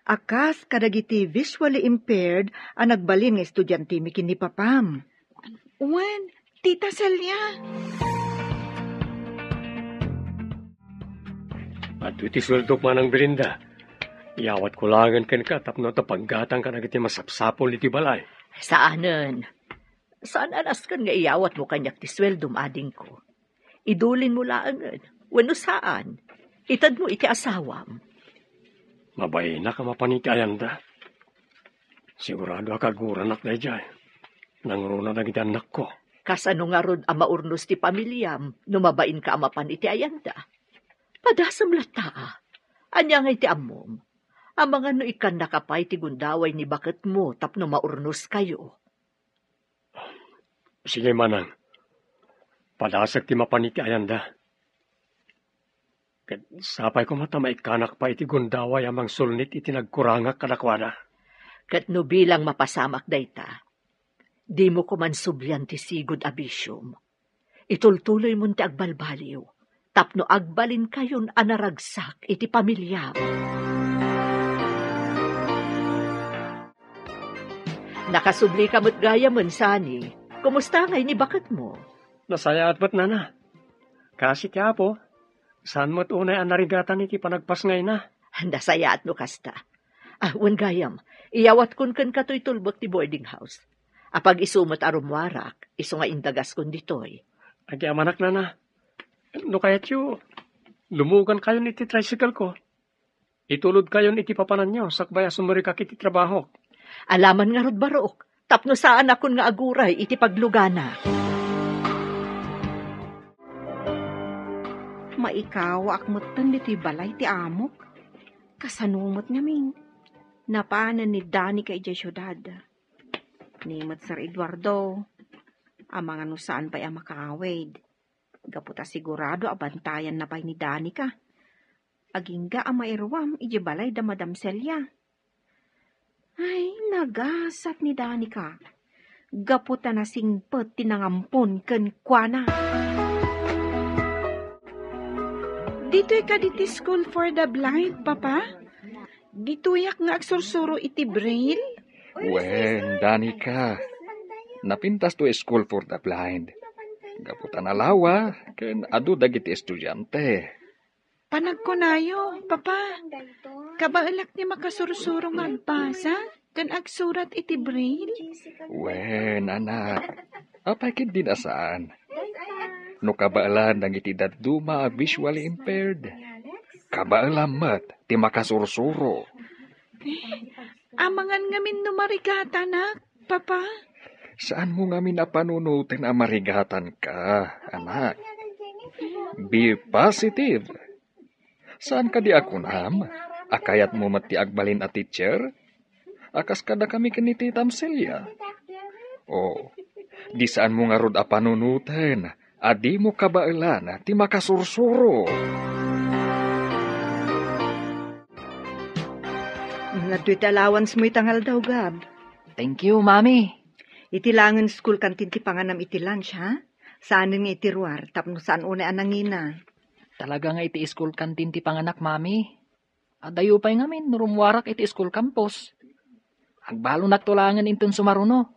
A kas kadagiti visually impaired a nagbalin nga estudiantemi ken ni Papam. Wen, Tita Celia. Adtoy ti sueldok, Manang Belinda. Iyawatko laengen kenka tapno adda paggatangka dagiti masapsapul iti balay. Saanen. Saan a nasken nga iyawatmo kaniak ti sueldom, adingko. Idulinmo laengen, wenno saan, itedmo iti asawam. Mabainak a mapan iti ayanda. Sigurado a kaguranak daydiay. Nangruna dagiti annakko. Kasano ngarud a maurnos ti pamiliam no mabainka a mapan iti ayanda? Padasem latta, a. Ania nga iti ammom? Amangan no ikkannaka pay ti gundaway ni baketmo tapno maurnoskayo. Sige, Manang. Padasek ti mapan iti ayanda. Ket sapay koma ta maikkanak pay iti gundaway a mangsulnit iti nagkurangak kadakuada. Ket no bilang mapasamak dayta, dimo koman sublian ti sigud a bisiom. Itultuloymon ti agbalbaliw, tapno agbalinkayon a naragsak iti pamiliam. Nakasublika met gayamen, Sani. Kumusta ngay ni baketmo? Nasayaat met, Nana. Kaasi ti Apo, saan met unay a narigatan iti panagpasngayna. Nasayaat no kasta. Ah, wen gayam, iyawatkon kenka toy tulbek ti boarding house. Apag isu met a rummuarak, isu nga indagaskon ditoy. Agyamanak, Nana. No kayatyo, lumugankayon iti tricycle ko. Itulodkayon iti papananyo sakbay a sumrekak iti trabahok. Alaman ngarud, barok, tapno saanakon nga aguray iti pagluganak. Maikawaak metten ditoy balay ti amok. Kasano met ngamin? Napanen ni Danica idiay siudad. Ni met Sir Eduardo, amangan no saan pay a makaawid. Gapu ta sigurado a bantayanna pay ni Danica. Agingga a mairuam idiay balay da Madam Celia. Ay, nagasat ni Danica. Gapu ta nasingpet ti nangampon kenkuana. Ditoy kadi ti School for the Blind, Papa? Ditoyak nga agsursuro iti braille? Wen, Danica. Napintas to School for the Blind. Gapu ta nalawa, ken adu dagiti estudiante. Panagkunayo, Papa, kabaelak ti makasursuro nga agbasa ken agsurat iti braille? Wen, anak, apay ketdi a saan? No kabaelan dagiti dadduma a visually impaired, kabaelam met ti makasursuro. Amangan ngamin no marigatanak, Papa? Saanmo ngamin a panunoten a marigatanka, anak. Be positive. Saan kadi a kunam a kayatmo met ti agbalin a teacher? A kas kadakami ken ni Titam Celia? O, di saanmo ngarud a panunoten a dimo kabaelan ti makasursuro. Adtoy ti allowance mo ita nga aldaw, Gab. Thank you, Mami. Iti laengen school canteen ti panganam iti lunch, ha? Saanen nga iti ruar, tapno saan unay a nangina. Talaga nga iti school canteen ti panganak, Mami. Adayo pay ngamin no rummuarak iti school campus. Agbalonakto laengen inton sumaruno.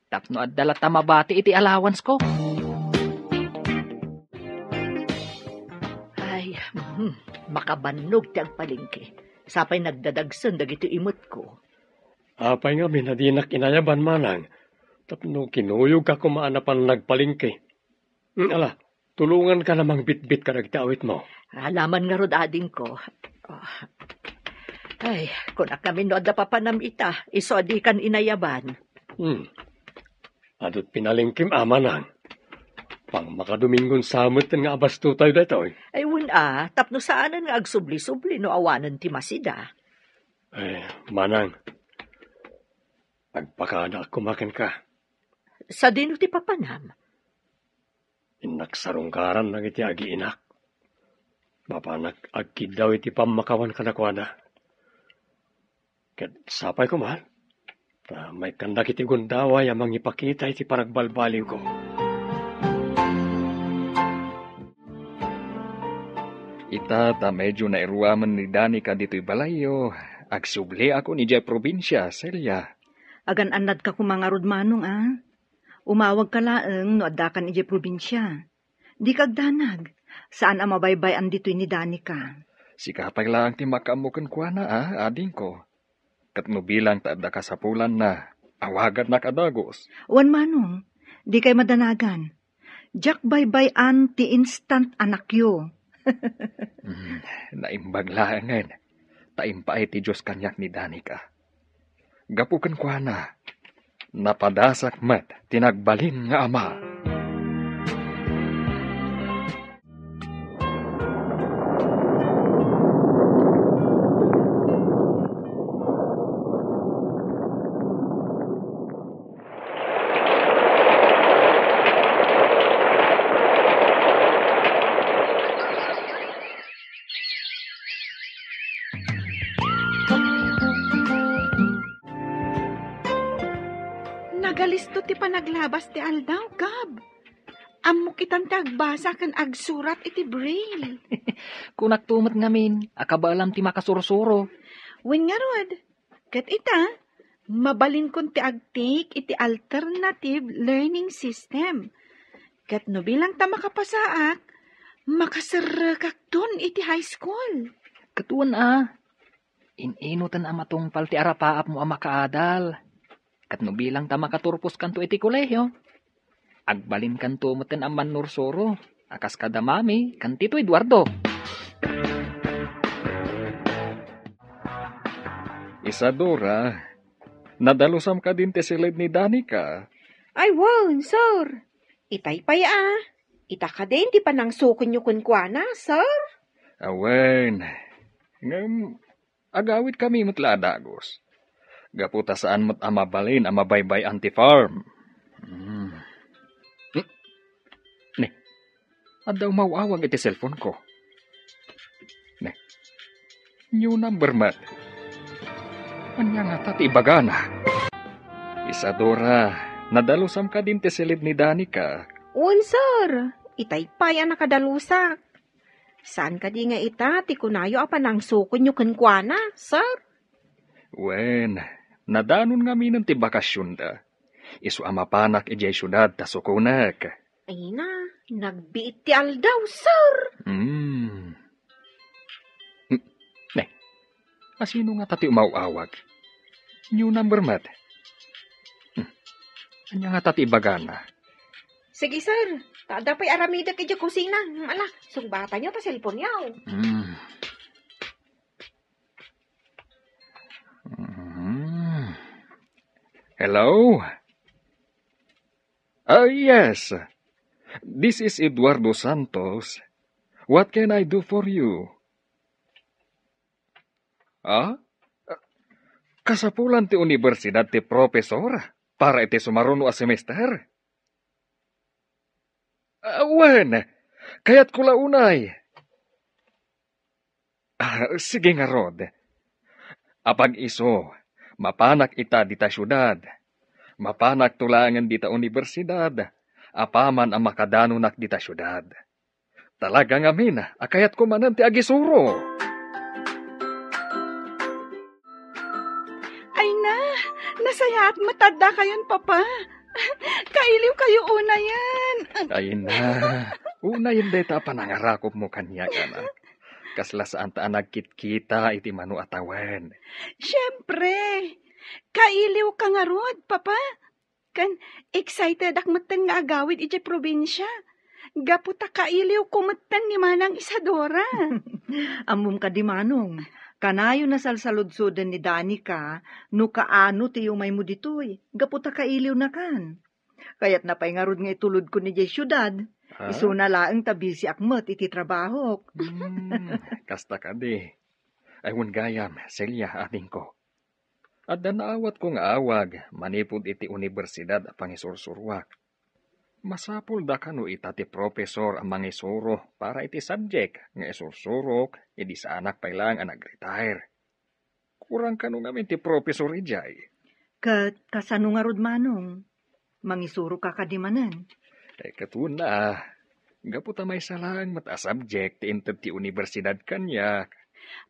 Tapno adda latta mabati iti allowance ko. Ay, hmm, makabannog ti agpalengke. Sapay nagdadagsen dagiti imetko. Apay ngamin a dinak inayaban, manang, tapno kinuyogka koma a napan nagpalengke. Hmm, ala, tulonganka a mangbitbit kadagiti awitmo. Alaman ngarud, adingko. Oh. Ay, kunak ngamin no adda papanam ita, isu a dikan inayaban. Hmm. Adu't pinalengkem, manang. Pangmakadomingon sa met nga abastotayo daytoy. Ay, wen a, tapno saanen nga agsubli-subli no awanen ti masida. Ay, manang, agpakadaak koma kenka. Sadino ti papanam? Innak sarungkaran dagiti agiinak. Mapanak agkiddaw iti pammakawan kadakuada. Ket sapay koma, ta maikkan dagiti gundaway a mangipakita iti panagbalbaliwko. Ita ta medyo nairuamen ni Danica ditoy balayyo, agsubliakon idiay probinsia, Celia. Agan-annadka koma ngarud, manong, a? Umawagka laeng no addakan idiay probinsia. Dika agdanag. Saan a mabaybay-an ditoy ni Danica. Sika pay laeng ti makaammo kenkuana, a, adingko. Ket no bilang ta adda kasapulanna, awagannak a dagus. Wen, manong, dikay madanagan. Diak baybay-an ti instant anakyo. Mm, naimbag laengen. Ta impaay ti Dios kaniak ni Danica. Gapu kenkuana, napadasak met ti nagbalin nga ama. Nagalisto ti panaglabas ti aldaw, Gab. Ammok itan ti agbasa ken agsurat iti braille. Kunakto met ngamin a kabaelam ti makasursuro. Wen ngarud, ket ita, mabalinkon ti agtake iti alternative learning system. Ket no bilang ta makapasaak, makaserrekakton iti high school. Ket wen a, in-inoten a matungpal ti arapaapmo a makaadal. Ket no bilang ta makaturposkanto iti kolehio, agbalinkanto metten a mannursuro a kas kada Mami ken Tito Eduardo. Isadora, nadalusam kadin ti siled ni Danica? Ay, wen, sir. Itay pay a. Ita kadin ti panangsukenyo kenkuana, sir? Awen. Ngem, agawidkami met la a dagus. Gapu ta saan met a mabalin a mabaybay-an ti farm. Hmm. Hmm. Ne, adda umaw-awag iti cellphone-ko. Ne, new number met. Ania ngata ti ibagana? Isadora, nadalusam kadin ti siled ni Danica? Wen, sir. Itay pay a nakadalusak. Saan kadi nga ita ti kunayo a panangsukenyo kenkuana, sir? Wen, nadanon ngaminen ti bakasionda. Isu a mapanak idiay siudad ta sukonek. Ay na, nagbiit ti aldaw, sir. Hmm. Hmm. Ne, asino ngata ti umaw-awag? New number met. Hmm. Ania ngata ti ibagana? Sige, sir. Ta adda pay aramidek idiay kusina. Hmm, ala, sungbatanyo ta cellphone-yo. Hmm. Hello? Ah, yes. This is Eduardo Santos. What can I do for you? Ah? Kasapulan ti universidad ti professor para iti sumaruno a semester? Ah, wen, kayatko la unay. Ah, sige ngarud. Apag-isu, mapanak ita dita siudad. Mapanakto laengen dita universidad, apaman a makadanonak dita siudad. Talaga ngamin a kayatko manen ti agisuro. Ay na, nasayaat met adda kayon, Papa. Kailiw kayo unayen. Ay na, unayen dayta a panangarakupmo kaniak, anak. Kasla saanta a nagkitkita iti mano a tawen. Siempre, kailiw ka ngarud, Papa. Ken excited ak metten nga agawid idiay probinsia. Gapu ta kailiwko metten ni Manang Isadora. Ammom kadi, Manong, kanayon a salsaludsoden ni Danica no kaano ti umaymo ditoy, gapu ta kailiwnakan. Kayatna pay ngarud nga itulodkon idiay siudad. Ah? Isuna laeng ta bisiak met iti trabahok. Hmm, kasta kadi. Ay, wen gayam, Celia, adingko. Adda naawatko nga awag manipud iti universidad a pangisursuroak. Masapulda kano ita ti professor a mangisuro para iti subject nga isursurok idi saanak pay laeng a nag-retire? Kurang kano ngamin ti professor idiay? Ket kasano ngarud, Manong? Mangisuroka kadi manen? Eh, ket wen a, gapu ta maysa laeng met a subject ti inted ti universidad kaniak.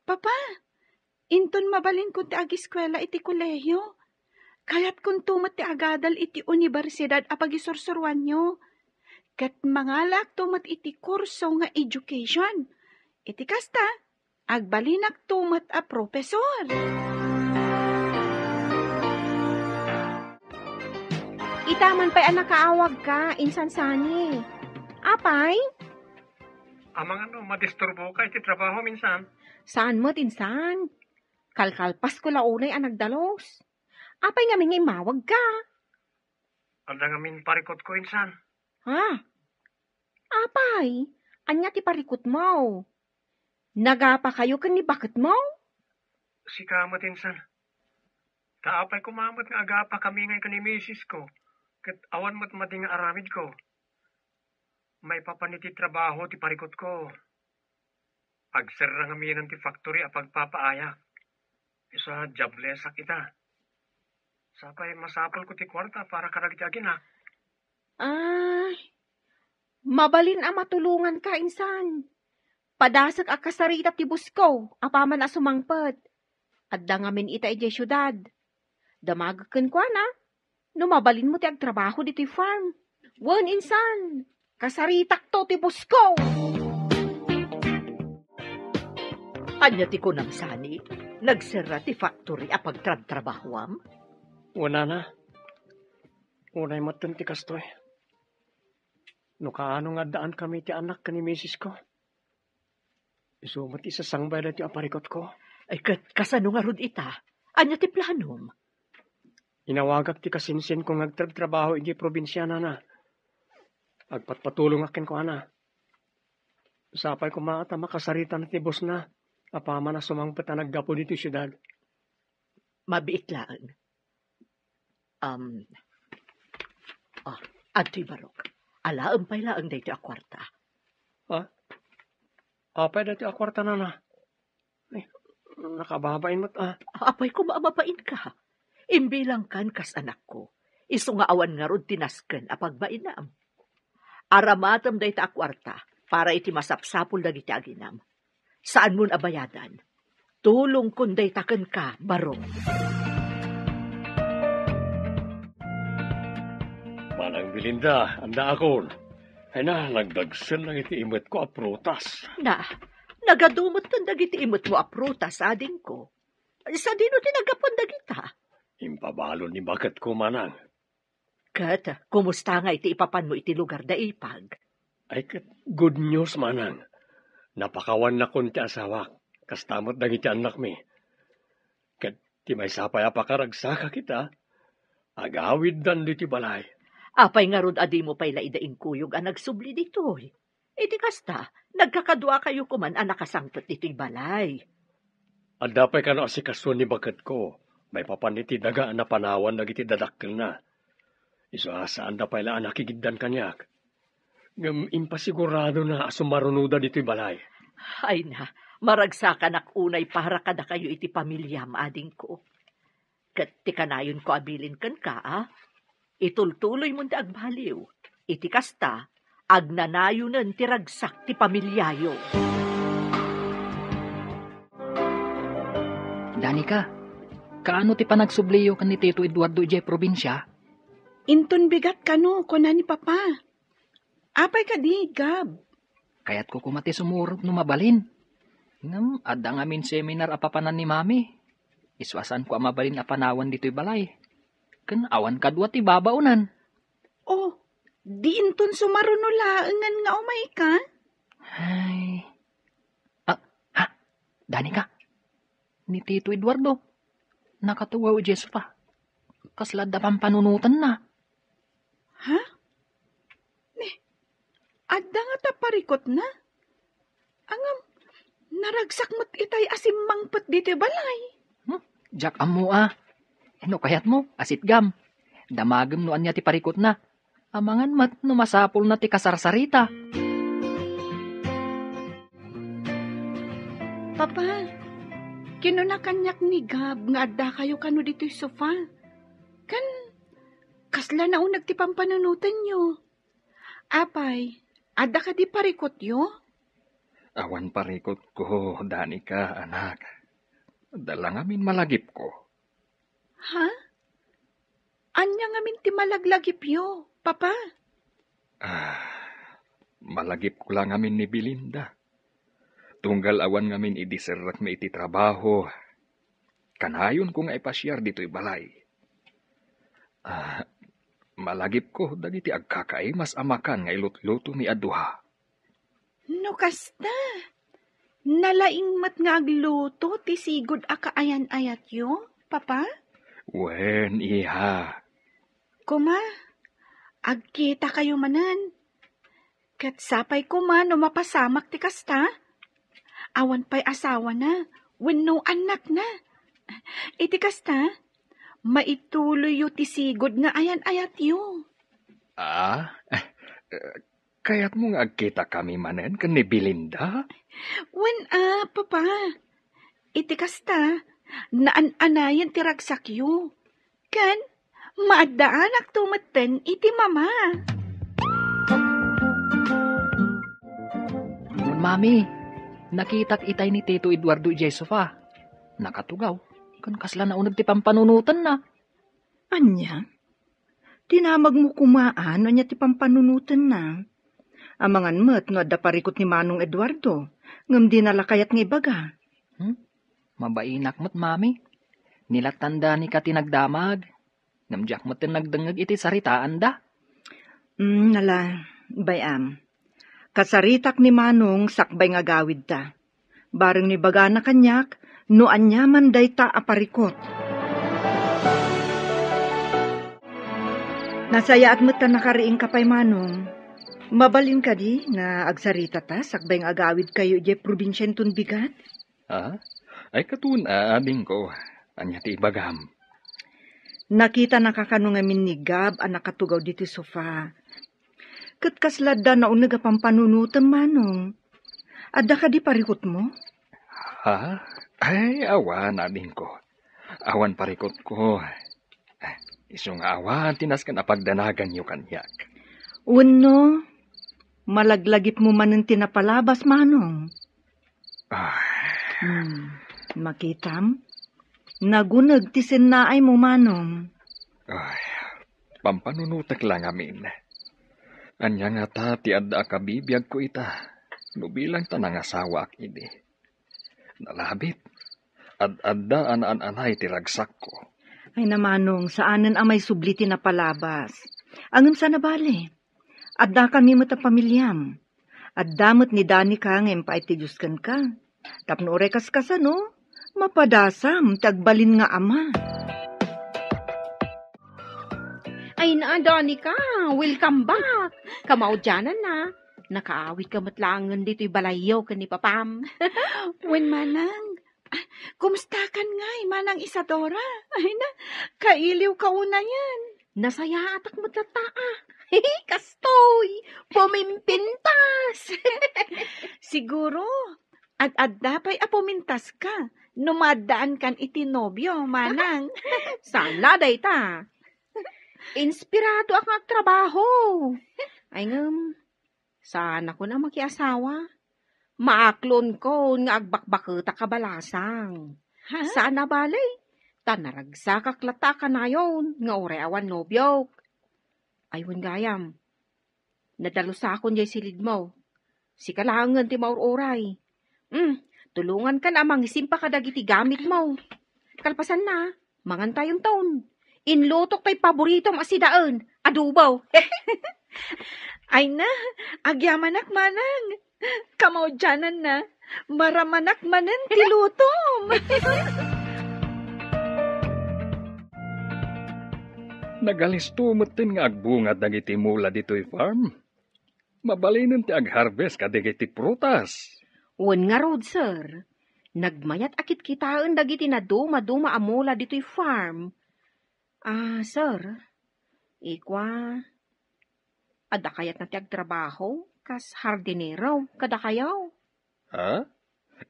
Papa, inton mabalinkon ti agiskuela iti kolehiyo, kayatkonto met ti agadal iti universidad a pagisursuroanyo. Ket mangalaakto met iti kurso nga education. Iti kasta, agbalinakto met a professor. Ita man pay a nakaawagka, Insan Sani. Apay? Amangan no madisturboka iti trabaho, Insan? Saan met, Insan. Kalkalpasko la unay a nagdalus. Apay ngamin nga immawagka? Adda ngamin parikutko, Insan. Ha? Apay, ania ti parikutmo? Nagapakayo ken ni baketmo? Sika met, Insan. Ta apay koma met nga agapakami ngay ken ni misisko, ket awan met madi nga aramidko. Maipapan iti trabaho ti parikutko. Agserra ngamin ti factory a pagpapaayak. Isu a diablesak ita. Sapay masapulko ti kuarta para kadagiti aginak. Ay, mabalin a matulonganka, Insan. Padasek a kasarita ti busko apaman a sumangpet. Adda ngamin ita idiay siudad. Damagek kenkuana no mabalinmo ti agtrabaho ditoy farm. Wen, Insan, kasaritakto ti busko. Ania ti kunam, Sani? Nagserra ti factory a pagtrabtrabahoam? Wen, nana. Unay metten ti kastoy. No kaano nga addaan kami ti anak ken ni misisko, isu met ti sasangbay daytoy a parikutko. Ay, ket kasano ngarud ita? Ania ti planom? Inawagak ti kasinsinko nga agtrabtrabaho idiay probinsia, nana. Agpatpatulongak kenkuana. Sapay koma ta makasaritana ti bosna apaman a sumangpet a naggapu ditoy siudad. Mabiit laeng. Um, ah, adtoy barok. Alaem pay laeng daytoy a kuarta. Ha? Apay daytoy a kuarta, nana? Ay, nakababain met, ah. Apay koma a mabainka. Imbilangkan kas anakko. Isu nga awan ngarud ti nasken a pagbainam. Aramatem dayta a kuarta para iti masapsapul dagiti aginam. Saanmon a bayadan. Tulongkon dayta kenka, barok. Manang Belinda, annaakon. Ay na, nagdagsen dagiti imetko a prutas. Na, nagadu metten dagiti imetmo a prutas, adingko. Sadino ti naggapuan dagita? Impabalon ni baketko, manang. Ket kumusta nga iti ipapanmo iti lugar da Ipag? Ay, ket good news, manang. Napakawannakon ti asawak, kasta met dagiti annakmi. Ket ti maysa pay a pakaragsakak ita, Agawiddan ditoy balay. Apay ngarud a dimo pay la ida inkuyog a nagsubli ditoy? Iti kasta, nagkakaduakayo koman a nakasangpet ditoy balay. Adda pay kano asikaso ni baketko, maipapan iti daga a napanawan dagiti dadakkelna. Isu a saanda pay la a nakigiddan kaniak. Ngem impasiguradona a sumarunoda ditoy balay. Ay na, maragsakanak unay para kadakayo iti pamiliam, adingko. Ket ti kanayonko a bilin kenka, a, itultuloymon ti agbaliw. Iti kasta, agnanayonen ti ragsak ti pamiliayo. Danica, kaano ti panagsubliyo ken ni Tito Eduardo idiay probinsia? Inton bigat kano, kuna ni Papa. Apay kadi, Gab? Kayatko koma ti sumurot no mabalin. Ngem adda ngamin seminar a papanan ni Mami. Isu a saanko a mabalin a panawan ditoy balay. Ken awan kadua ti babaonan. Oh, di inton sumaruno laengen nga umayka? Ay. Ah, ha? Danica, ni Tito Eduardo, nakatugaw idiay sofa. Kasla adda pampanunotenna. Ha? Ni, adda ngata parikutna? Ngem, naragsak met itay a simmangpet ditoy balay. Hmm? Diak ammo a. No kayatmo, asitgam. Damagem no ania ti parikutna. Amangan met no masapulna ti kasarsarita. Papa, kinuna kaniak ni Gab nga addakayo kano ditoy sofa. Ken, kasla nauneg ti pampanunotenyo. Apay, adda kadi parikutyo? Awan parikutko, Danica, anak. Adda la ngamin malagipko. Ha? Ania ngamin ti malaglagipyo, Papa? Ah, malagipko la ngamin ni Belinda. Tunggal awan ngamin idi serrekmi iti trabaho, kanayonko nga ipasiar ditoy balay. Ah, malagipko dagiti agkakaimas a makan nga ilutlutomi a duha. No kasta, nalaing met nga agluto ti sigud a kaayan-ayatyo, Papa? Wen, iha. Koma, agkitakayo manen. Ket sapay koma no mapasamak ti kasta. Awan pay asawana wenno annakna. Iti kasta, maituloyyo ti sigud nga ayan-ayatyo. Ah? Kayatmo nga agkitakami manen ken ni Belinda? Wen a, Papa. Iti kasta, naan-anayen ti ragsakyo. Ken, maaddaanakto metten iti Mama. Mami, nakitak itay ni Tito Eduardo idiay sofa. Nakatugaw, ken kasla nauneg ti pampanunotenna. Ania? Dinamagmo koma a no ania ti pampanunotenna. Amangan met no adda parikut ni Manong Eduardo, ngem dina la kayat nga ibaga. Hmm? Mabainak met, Mami. Ni la Danica ti nagdamag. Ngem diak met nagdengngeg iti saritaanda. Hmm, ala, bay-am. Kasaritak ni Manong sakbay nga agawidta. Bareng no ibagana kaniak no aniaman dayta a parikut. Nasayaat met ta nakariingka pay, Manong. Mabalin kadi nga agsaritata sakbay nga agawidkayo idiay probinsia inton bigat? Ah? Ay, katon, a, adingko. Ania ti ibagam? Nakitanaka kano ngamin ni Gab a nakatugaw ditoy sofa. Ket kasla adda nauneg a pampanunotem, Manong. Adda kadi parikutmo? Ha? Ay, awan, adingko. Awan parikutko. Isu nga awan ti nasken a pagdanaganyo kaniak. Wenno, malaglagipmo manen ti napalabas, Manong? Ah. Hmm, makitam? Naguneg ti sennaaymo, Manong. Ay, pampanunotek la ngamin. Ania ngata ti adda a kabibiagko ita no bilang ta nangasawaak idi? Nalabit. Ad-adda a naan-anay ti ragsakko. Ay na, Manong, saanen a maisubli ti napalabas. Ngem saan a bale. Addakami met a pamiliam. Adda met ni Danica nga impaay ti Dios kenka. Tapno uray kaskasano, mapadasam ti agbalin nga ama. Ina, Danica, welcome back. Kamaudiananna, nakaawidka met laengen ditoy balayyo ken ni Papam. Wen, Manang. Ah, kumustakan ngay, Manang Isadora? Ay na, kailiwka unayen. Nasayaatak met latta, a. Kastoy, pumimpintas. Siguro, ad-adda pay a pumintaska no maaddaankan iti nobio, Manang. Saan la dayta. Inspiradoak nga agtrabaho. Ay ngem, saanakon a makiasawa. Maaklonko nga agbakbaketak a balasang. Ha? Saan a bale, ta naragsakak latta a kanayon nga uray awan nobiok. Ay wen gayam, nadalusakon jay silidmo. Sika laengen ti maur-uray. Hmm, tulongankan a mangisimpa kadagiti gamitmo. Kalpasanna, mangantayonton. Inlutok tay paboritom a sidaen, adobo. Ay na, agyamanak, Manang. Kamaudiananna, maramanak manen ti lutom. Nagalisto metten nga agbunga dagiti mula ditoy farm. Mabalinen ti agharvest kadagiti prutas. Wen ngarud, sir. Nagmayat a kitkitaen dagiti nadumaduma a mula ditoy farm. Ah, sir, ikua, adda kayatna ti agtrabaho kas hardinero kadakayo? Ha?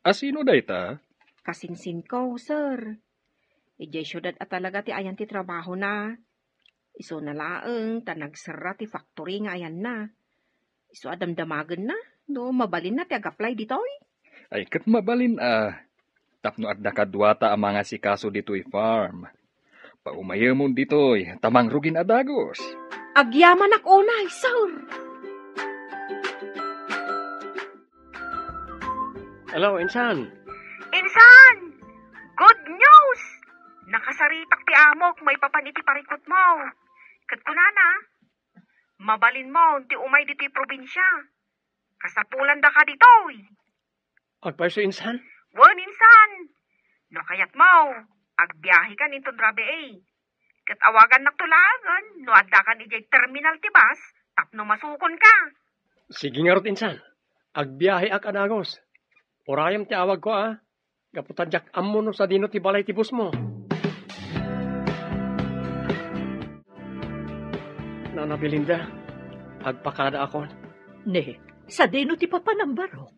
A sino dayta? Kasinsinko, sir. Idiay siudad a talaga ti ayan ti trabahona. Isuna laeng ta nagserra ti factory nga ayanna. Isu a damdamagenna no mabalinna ti ag-apply ditoy. Ay, ket mabalin a. Tapno adda kaduata a mangasikaso ditoy farm. Paumayemon ditoy, ta mangrugin a dagus. Agyamanak unay, sir. Hello, insan. Insan! Good news! Nakasaritak ti amok maipapan iti parikutmo. Ket kunana, mabalinmon ti umay ditoy probinsia. Kasapulandaka ditoy. Agpayso, insan? Wen, insan. No kayatmo, agbiahekan inton rabii. Ket awagannakto laengen no addakan idiay terminal ti bus tapno masukonka. Sige ngarud, insan. Agbiaheak a dagus. Urayem ti awagko, a. Gapu ta diak ammo no sadino ti balay ti busmo. Nana Belinda, agpakadaakon. Ne, sadino ti papanam, Barok?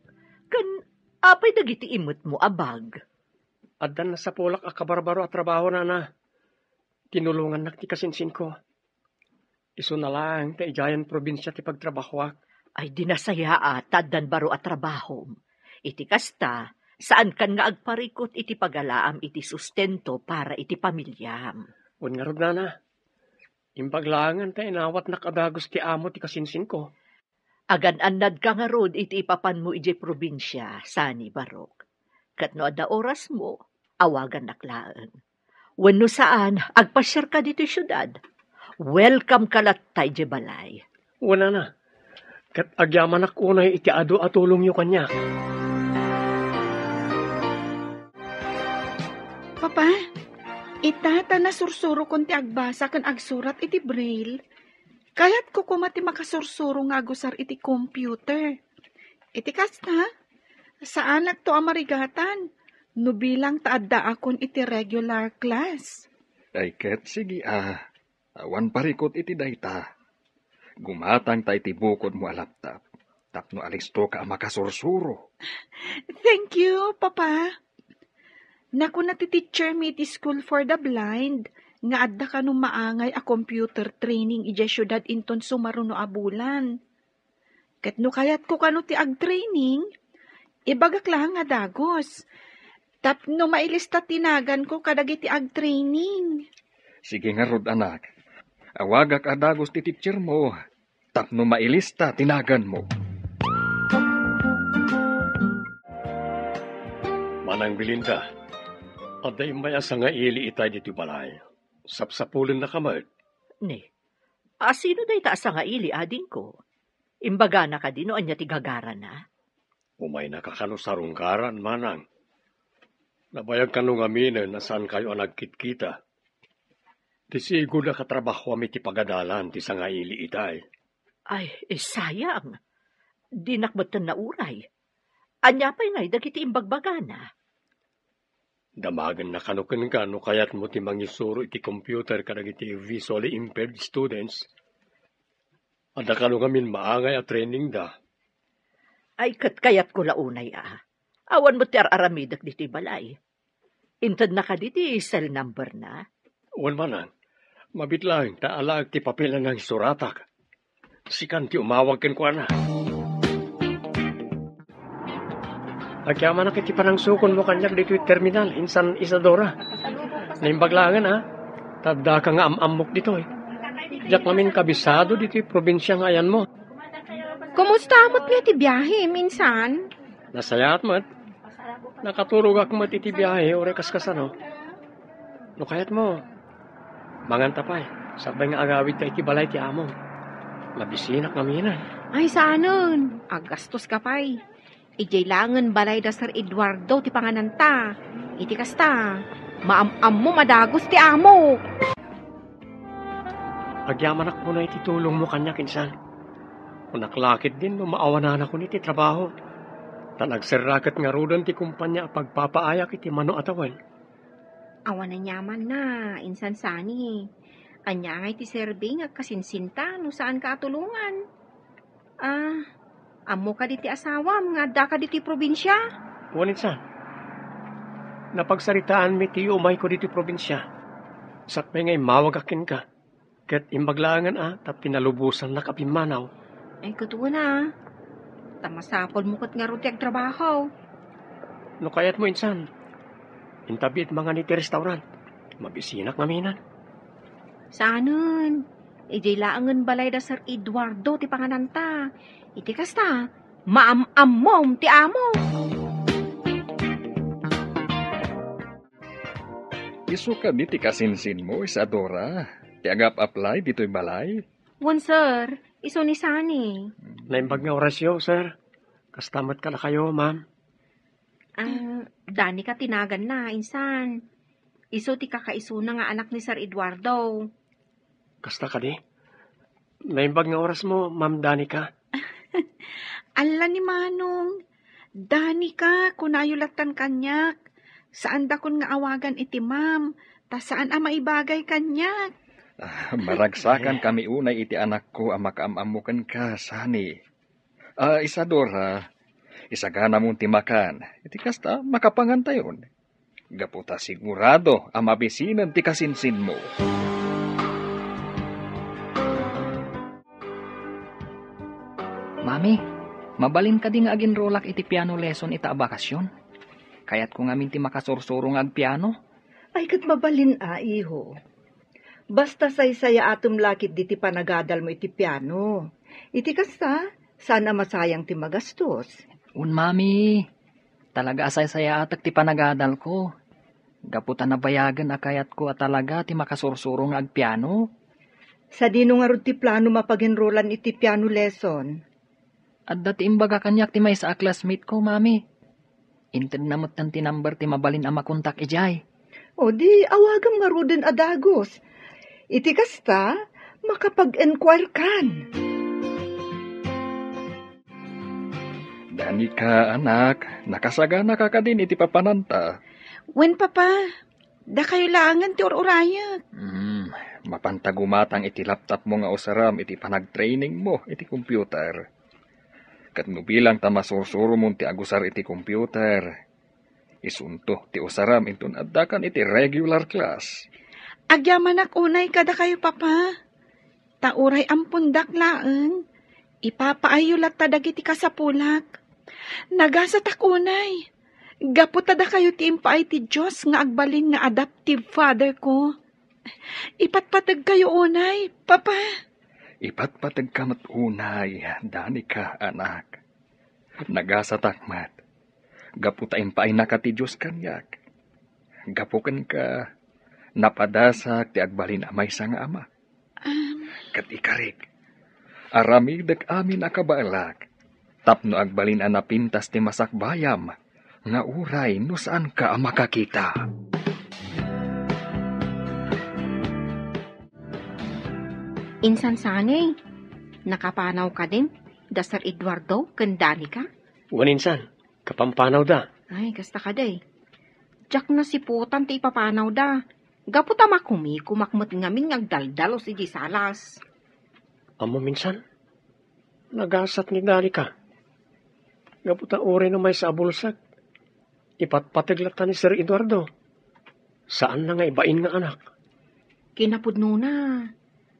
Ken apay dagiti immetmo a bag? Addan nasapulak a kabarbaro a trabaho, nana. Tinulongannak ti kasinsinko. Isuna laeng ta idiayen probinsia ti pagtrabahoak. Ay, di nasayaat ta addan baro a trabahom. Iti kasta, saankan nga agparikut iti pagalaam iti sustento para iti pamiliam. Wen ngarud, nana, imbag laengen ta inawatnak a dagus ti amo ti kasinsinko. Agan-annadka ngarud iti ipapanmo idiay probinsia, sani, Barok. Ket no adda orasmo, awagannak laeng. Wenno saan, agpasiarka ditoy siudad. Welcome ka latta idiay balay. Wen, nana, ket agyamanak unay iti adu a tulongyo kaniak. Papa, ita ta nasursurokon ti agbasa ken agsurat iti braille. Kayatko koma ti makasursuro nga agusar iti computer. Iti kasta, saanakto a marigatan no bilang ta addaakon iti regular class. Ay ket, sige a, awan parikut iti dayta. Gumatangta iti bukodmo a laptop tapno alistoka a makasursuro. Thank you, Papa. Nakuna ti teacher mi iti School for the Blind nga adda kano maangay a computer training idiay siudad inton sumaruno a bulan. Ket no kayatko kano ti agtraining, ibagak laeng a dagus tapno mailista ti naganko kadagiti agtraining. Sige ngarud, anak. Awagak a dagus ti teachermo tapno mailista ti naganmo. Manang Belinda, adda immay a sangaili itay ditoy balay. Sapsapulennaka met. Ni, a sino dayta a sangaili, adingko? Imbagana kadi no ania ti gagarana? Umaynaka kano sarungkaran, manang. Nabayag kano ngaminen a saankayo a nagkitkita. Ti sigud a katrabahoam iti pagadalan ti sangaili itay. Ay, eh, sayang. Dinak metten nauray. Ania pay ngay dagiti imbagbagana? Damagenna kano kenka no kayatmo ti mangisuro iti computer kadagiti visually impaired students. Adda kano ngamin maangay a training da. Ay, ket kayatko la unay a. Awan met ti ar-aramidek ditoy balay. Intedna kadi ti cell number na? Wen manen. Mabiit laeng ta alaek ti papel a nangisuratak. Sikan ti umawag kenkuana. Agyamanak iti panangsukonmo kaniak ditoy terminal, insan Isadora. Naimbag laengen, a. Ta addaka nga am-ammok ditoy. Diak ngamin kabisado ditoy probinsia nga ayanmo. Kumusta met nga ti biahem, insan? Nasayaat met. Nakaturogak met iti biahe, uray kaskasano. No kayatmo, manganta pay. Sakbay nga agawidka iti balay ti amo. Mabisinak ngamin. Ay, saanen. Aggastoska pay. Idiay laengen balay da Sir Eduardo ti pangananta. Iti kasta, maam-ammom a dagus ti amo. Agyamanak unay iti tulongmo kaniak, insan. Kunak la ketdin no maawananakon iti trabaho. Ta nagserra ket ngaruden ti kumpania a pagpapaayak iti mano a tawen. Awan aniamanna, insan Sani. Ania ngay ti serbi nga agkasinsinta no saanka a tulongan? Ah, ammo kadi ti asawam nga addaka ditoy probinsia? Wen, insan. Napagsaritaanmi ti umayko ditoy probinsia. Sakbay nga immawagak kenka. Ket imbag laengen a, ta pinalubosannak a pimmanaw. Ay, ket wen a. Ta masapulmo ket ngarud ti agtrabaho. No kayatmo, insan, inta biit mangan iti restaurant. Mabisinak ngamin. Saanen. Idiay laengen balay da Sir Eduardo ti pangananta. Iti kasta, maam-ammom ti amo. Isu kadi ti kasinsinmo, Isadora, ti agap-apply ditoy balay? Wen, sir. Isu ni Sani. Naimbag nga orasyo, sir. Kasta met kadakayo, ma'am. Ah, Danica ti naganna, insan. Isu ti kakaisuna nga anak ni Sir Eduardo. Kasta kadi? Naimbag nga orasmo, Ma'am Danica. Alla ni Manong. Danica, kunayo lattan kaniak. Saandakon nga awagan iti ma'am, ta saan a maibagay kaniak. Ah, maragsakan kami unay iti anakko a makaam-ammo kenka, Sani. Ah, Isadora, isaganamon ti makan. Iti kasta, makapangantayon. Gapu ta sigurado a mabisinen ti kasinsinmo. Mami, mabalin kadi nga aginrolak iti piano lesson ita a bakasyon? Kayatko ngamin ti makasursuro nga agpiano. Ay, ket mabalin a, iho. Basta saysayaatem la ketdi ti panagadalmo iti piano. Iti kasta, saan a masayang ti magastos. Un, Mami, talaga a saysayaatek ti panagadalko. Gapu ta nabayagen a kayatko a talaga ti makasursuro nga agpiano. Sadino ngarud ti planom a pag-enrolan iti piano lesson? Adda ti imbaga kaniak ti maysa a classmate ko, Mami. Intedna metten ti number ti mabalin a makontak idiay. O di, awagam ngaruden a dagus. Iti kasta, makapag-enquire kan. Danica, anak, nakasaganaka kadin iti papananta? Wen, Papa. Dakayo laengen ti ur-urayek. Hmm, mapanta gumatang iti laptopmo nga usarem iti panagtrainingmo iti computer. Ket no bilang ta masursuromon ti agusar iti computer, isunto ti usarem inton addakan iti regular class. Agyamanak unay kadakayo, Papa. Ta uray ampondak laeng, ipapaayyo latta dagiti kasapulak. Nagasatak unay, gapu ta dakayo ti impaay ti Dios nga agbalin nga adoptive father ko. Ipatpategkayo unay, Papa. Ipatpategka met unay, Danica, anak. Nagasatak met, gapu ta impaaynaka ti Dios kaniak. Gapu kenka, napadasak ti agbalin a maysa nga ama. Ket ikarik, aramidek amin a kabaelak tapno agbalin a napintas ti masakbayam nga uray no saanka a makakita. Insan sani, nakapanaw kadin da Sir Eduardo ken Danica? Wen insan, kapampanawda. Ay, kasta kadi. Diak nasiputan ti ipapanawda. Gapu ta makumikumak met ngamin nga agdaldalus idiay salas. Ammom insan, nagasat ni Danica. Gapu ta uray no maysa a bulsek, ipatpateg latta ni Sir Eduardo. Saanna nga ibain nga anak. Kinapudnona,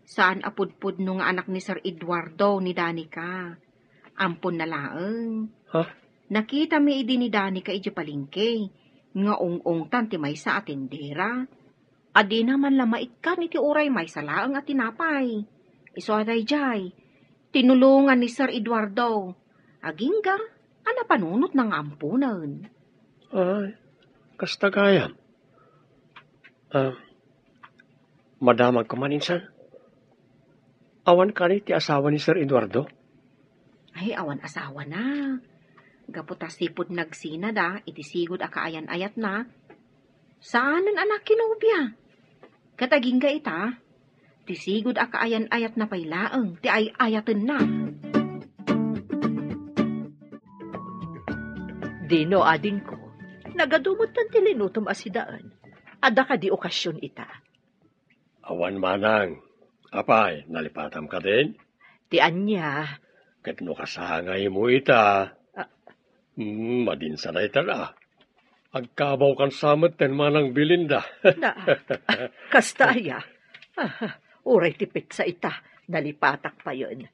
saan a pudpudno nga anak ni Sir Eduardo ni Danica. Amponna laeng. Ha? Nakitami idi ni Danica idiay palengke nga ung-ungtan ti maysa a tendera. A dina man la maikkan iti uray maysa laeng a tinapay. Isu a daydiay, tinulongan ni Sir Eduardo. Agingga a napanunotna nga amponen. Ay, kasta gayam. Ah, madamagko man insan. Awan kadi ti asawa ni Sir Eduardo? Ay, awan asawana. Gapu ta sipud nagsinada iti sigud a kaayan-ayatna, saanen a nakinobia. Ket agingga ita, ti sigud a kaayan-ayatna pay laeng ti ay-ayatenna. Dino, adingko, nagadu metten ti linutom a sidaen. Adda kadi okasion ita? Awan manang. Apay, nalipatam kadin? Ti ania? Ket no kasangaymo ita. Ah. Hmm, madinsa dayta la. Agkabawkan sa metten manang Belinda. Na, ah, kasta aya. Ah, uray ti petsa ita, nalipatak payen.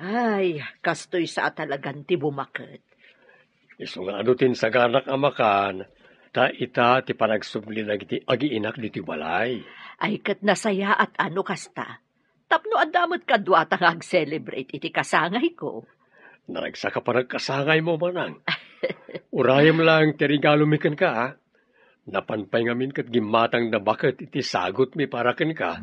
Ay, kastoy sa a talagan ti bumaket. Isu nga adu ti insaganak a makan, ta ita ti panagsubli dagiti agiinak ditoy balay. Ay, ket nasayaat a no kasta. Tapno adda met kaduata nga ag-celebrate iti kasangayko. Naragsak a panagkasangaymo, manang. Urayem laeng ti regalomi kenka, a. Napan pay ngamin ket gimmatangda baket iti sagutmi para kenka.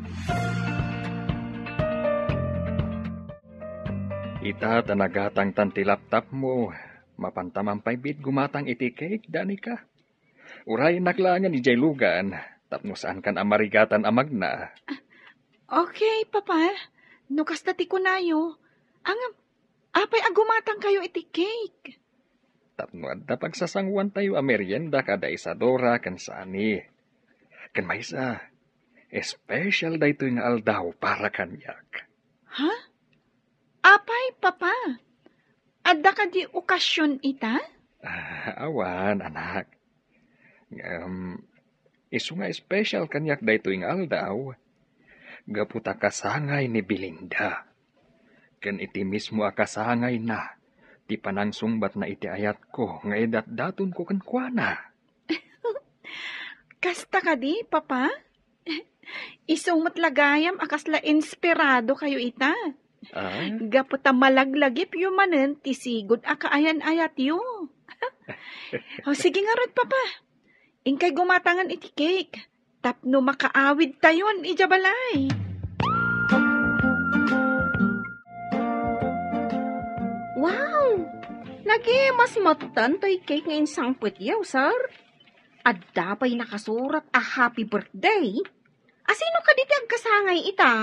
Ita ta nagatangtan ti laptopmo, mapanta man pay biit gumatang iti cake, Danica. Urayennak laengen idiay lugan, tapno saankan a marigatan a magna. Okay, Papa. No kasta ti kunayo, ngem apay a gumatangkayo iti cake? Tapno adda pagsasanguantayo a merienda kada Isadora ken Sani. Ken maysa, espesyal daytoy nga aldaw para kaniak. Ha? Apay, Papa? Adda kadi okasion ita? Ah, awan, anak. Ngem, isu nga espesyal kaniak daytoy nga aldaw, gapu ta kasangay ni Belinda. Ken iti mismo a kasangayna, ti panangsungbatna iti ayatko nga idatdatonko kenkuana. Kasta kadi, Papa? Isu met la gayam a kasla inspiradokayo ita. Ah? Gapu ta malaglagipyo manen ti sigud a kaayan-ayatyo. O, sige ngarud, Papa. Inkay gumatangan iti cake tapno makaawidtayon idiay balay. Wow! Nagimas metten toy cake nga insangpetyo, sir. Adda pay nakasurat a happy birthday. Asino kadi ti agkasangay ita?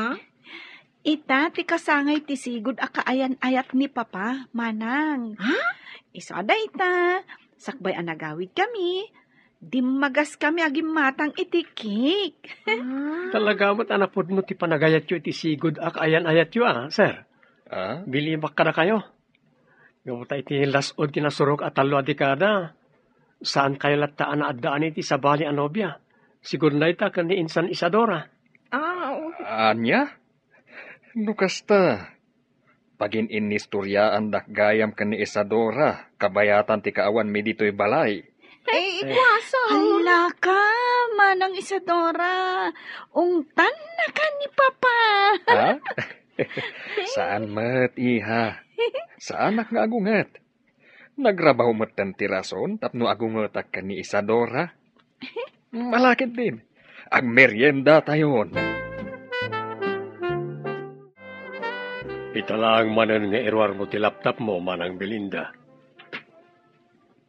Ita ti kasangay ti sigud a kaayan-ayat ni Papa, manang. Ha? Isu a dayta, sakbay a nagawidkami, dimmagas kami a gimmatang iti cake. Ah. Talaga met a napudno ti panagayatyo iti sigud a kaayan-ayatyo, a, sir. Ah? Bilibak kadakayo. Gapu ta iti las-ud ti nasurok a tallo a dekada, saankayo latta a naaddaan iti sabali a nobia. Sigud dayta ken ni insan Isadora. Ah, oo. Ania? No kasta, pagin-inistoriaandak gayam ken ni Isadora, kabayatan ti kaawanmi ditoy balay. Eh, ikuaso. Hala ka, Manang Isadora. Ungtanna ka ni Papa. Ha? Saan met, iha. Saanak nga agunget. Nagrabaw metten ti rason tapno agungetak ken ni Isadora. Malakid din. Agmeriendatayon. Ita laeng manen nga iruarmo ti laptopmo, Manang Belinda.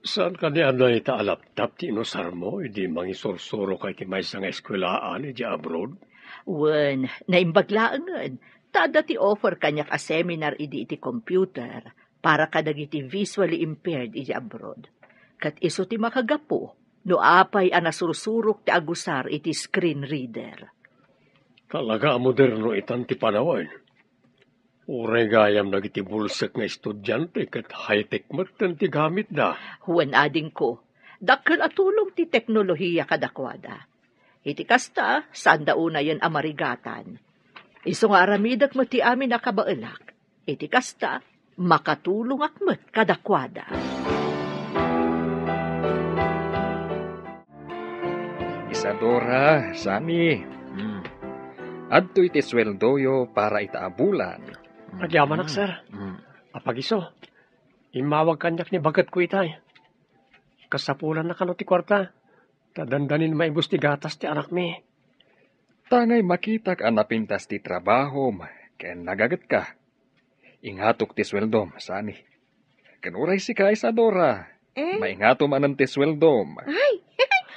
Saan kadi a dayta a laptop ti inusarmo idi mangisursuroka iti maysa nga eskuelaan idiay abroad? Wen, naimbag laengen. ta adda ti offer kaniak a seminar idi iti computer para kadagiti visually impaired idi abroad. Ket isu ti makagapu no apay a nasursurok ti agusar iti screen reader. Talaga a moderno itan ti panawen. Uray gayam dagiti bulsek nga estudiante ket high-tech metten ti gamitda. Wen adingko, dakkel a tulong ti teknolohiya kadakuada. Iti kasta, saanda unayen a marigatan. Isu nga aramidek met ti amin a kabaelak. Iti kasta, makatulongak met kadakuada. Isadora, Sani. Hmm. Adtoy ti sueldoyo para ita a bulan. Agyamanak, sir. Hmm. Apagiso, immawag kaniak ni baketko itay. Kasapulanna kano ti kuarta, ta dandanin maibus ti gatas ti anakmi. Tangay makitak a napintas ti trabahom ken nagagetka. Ingatok ti sueldom, Sani. Ken uray sika, Isadora, eh? Maingato manen ti sueldom. Ay,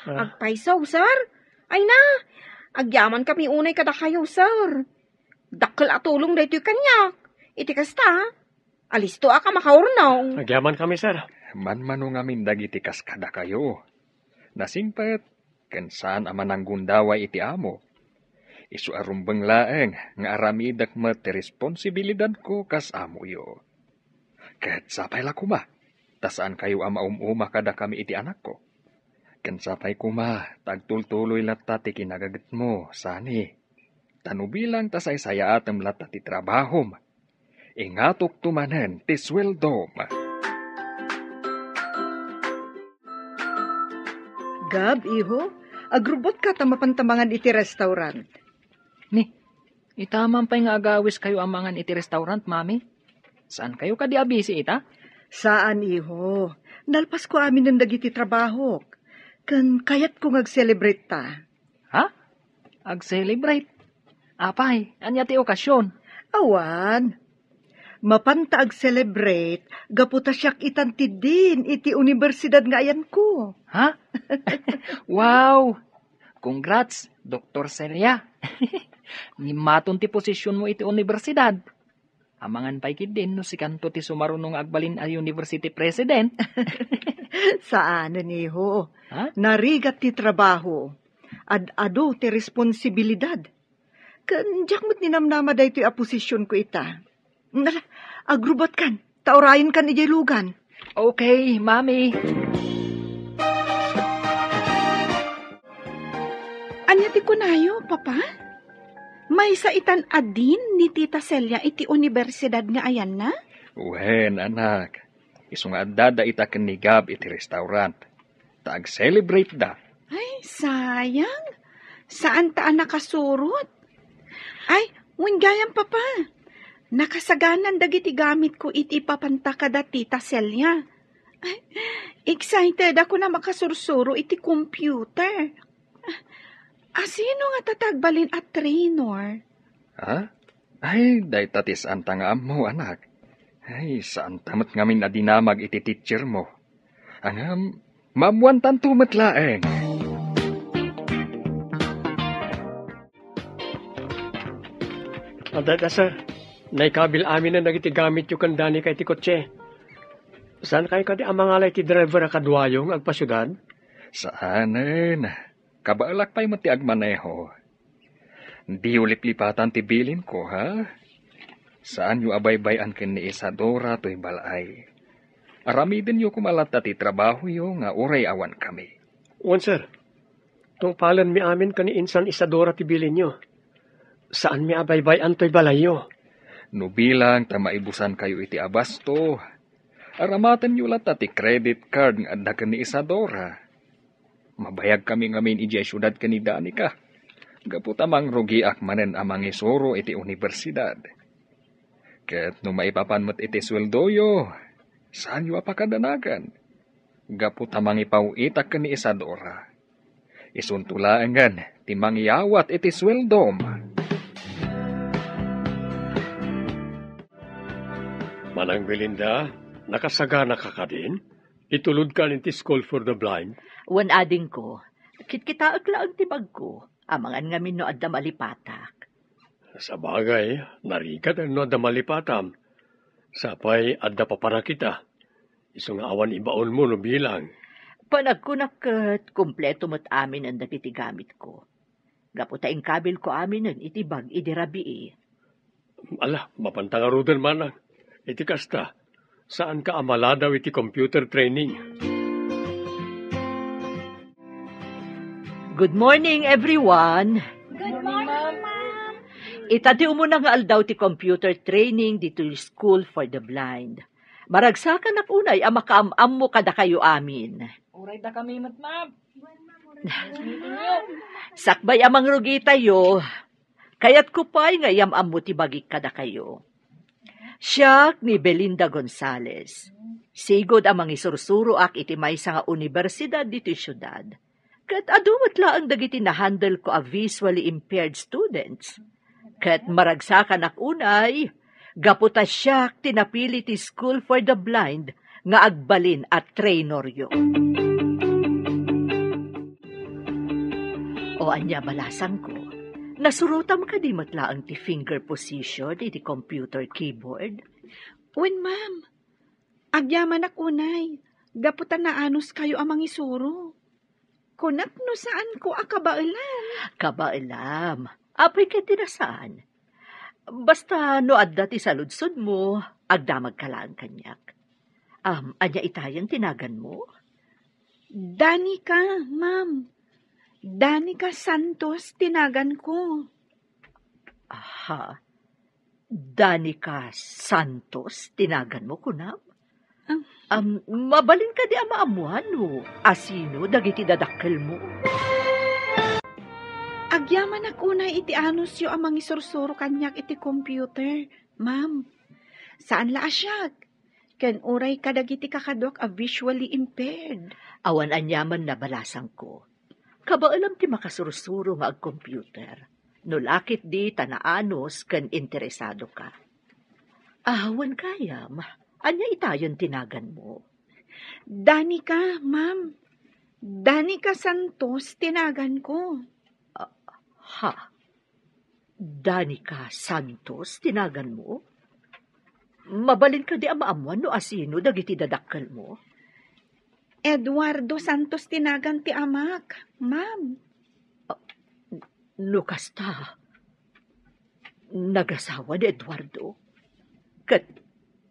ah, agpayso, sir. Ay na, agyaman kami unay kadakayo, sir. Dakkel a tulong daytoy kaniak. Iti kasta, alisto a ka makaurnaw. Agyaman kami, sir. Manmano ngamin dagiti kas kadakayo. Nasingpet, ken saan a mananggundaway iti amo. Isu a rumbeng laeng nga aramidek met ti responsibilidadko kas amoyo. Ket sapay la koma, ta saankayo a maum-uma kadakami iti anakko. Ken sapay koma, ta agtultuloy latta ti kinagagetmo, Sani. Ta no bilang ta saysayaatem latta ti trabahom, ingatokto manen ti sueldom. Gab, iho, agrubotka ta mapanta mangan iti restaurant. Ni, ita man pay nga agawiskayo a mangan iti restaurant, Mami? Saankayo kadi a busy ita? Saan, iho. Nalpasko aminen dagiti trabahok. Ken kayatko nga ag-celebrate ta. Ha? Ag-celebrate? Apay, ania ti okasyon? Awan. Mapanta ag-celebrate gapu ta siak itan ti dean iti universidad nga ayanko. Ha? Wow! Congrats, Doktor Celia. Ngimmaton ti posisyonmo iti universidad. Amangan pay ketdin no sikanto ti sumaruno nga agbalin a university president. Saanen, iho. Ha? Narigat ti trabaho. Ad-adu ti responsibilidad. Ken diak met ninamnama daytoy a posisyonko ita. Ala, agrubotkan, ta urayenkan idiay lugan. Okay, Mami. Ania ti kunayo, Papa? Maysa itan a dean ni Tita Celia iti universidad nga ayanna? Wen, anak. Isu nga addada ita ken ni Gab iti restaurant. Ta ag-celebrate da. Ay, sayang. Saan ta a nakasurot? Ay, wen gayam, Papa. Nakasaganan dagiti gamitko iti ipapanta kada Tita Celia. Ay, excited ako na makasursuro iti computer. Asino nga tatagbalin a trainer? Ha? Ay, dayta ti saanta nga ammo, anak. Ay, saanta met ngamin a dinamag iti teacher mo. Ngem, maammoantanto met laeng. Adda, sir. Naikabil aminen dagiti gamityo ken Danica iti kotse. Saankayo kadi a mangala iti driver a kaduayo nga agpasiudad? Saanen. Kabaelak pay met ti agmaneho. Diyo liplipatan ti bilinko, ha? Saanyo a baybay-an ken ni Isadora toy bal-ay. Aramidenyo koma latta ti trabahoyo nga uray awan kami. Wen, sir. Tungpalenmi amin ken ni Insan Isadora ti bilinyo. Saanmi a baybay-an toy balayyo. No bilang ta maibusankayo iti abasto, aramatenyo latta ti credit card nga adda ken ni Isadora. Mabayagkami ngamin idiay siudad ken ni Danica, gapu ta mangrugiak manen a mangisuro iti universidad. Ket no maipapan met iti sueldoyo, saanyo a pakadanagan, gapu ta mangipaw-itak ken ni Isadora. Isunto laengen ti mangyawat iti sueldom. Manang Belinda, nakasaganaka kadin? Itulodkan iti School for the Blind? Wen, adingko, kitkitaek laeng ti bagko. Amangan ngamin no adda malipatak. Sabagay, narigat no adda malipatam. Sapay adda papara kita. Isu nga awan ibaonmo no bilang. Panagkunak ket kompleto met aminen dagiti gamitko. Gapu ta inkabilko aminen iti bag idi rabii. Ala, mapanta ngaruden, manang. Iti kasta, saanka a maladaw iti computer training. Good morning, everyone. Good morning, ma'am. Ita ti umuna nga aldaw ti computer training ditoy School for the Blind. Maragsakanak unay a makaam-ammo kadakayo amin. Uray dakami met, ma'am. Sakbay a mangrugitayo, kayatko pay nga iyam-ammo ti bagik kadakayo. Siak ni Belinda Gonzales. Sigud a mangisursuroak iti maysa nga unibersidad ditoy siudad. Ket adu met laeng dagiti nahandle ko a visually impaired students. Ket maragsakanak unay, gapu ta siak ti napili ti School for the Blind nga agbalin a traineryo. O ania, balasangko, nasurotam kadi met laeng ti finger position iti computer keyboard? Wen, ma'am. Agyamanak unay, gapu ta naanuskayo a mangisuro. Kunak no saanko a kabaelan. Kabaelam. Apay ket ti nasaan? Basta no adda ti saludsodmo, agdamagka laeng kaniak. Am, ania itayen ti naganmo? Danica, ma'am. Danica Santos ti naganko. Aha. Danica Santos ti naganmo, kunam? Ah. Am, mabalin kadi a maammuan no asino dagiti dadakkelmo? Agyamanak unay iti anusyo a mangisursuro kaniak iti computer, ma'am. Saan la a siak, ken uray kadagiti kakaduak a visually impaired. Awan aniamanna, balasangko. Kabaelam ti makasursuro nga agcomputer, no la ketdi ta naanus ken interesadoka. Ah, wen gayam, ania itayen ti naganmo? Danica, ma'am. Danica Santos ti naganko. Ah, ha? Danica Santos ti naganmo? Mabalin kadi a maammuan no asino dagiti dadakkelmo? Eduardo Santos ti nagan ti amak, ma'am. Ah, no kasta, nagasawa ni Eduardo? Ket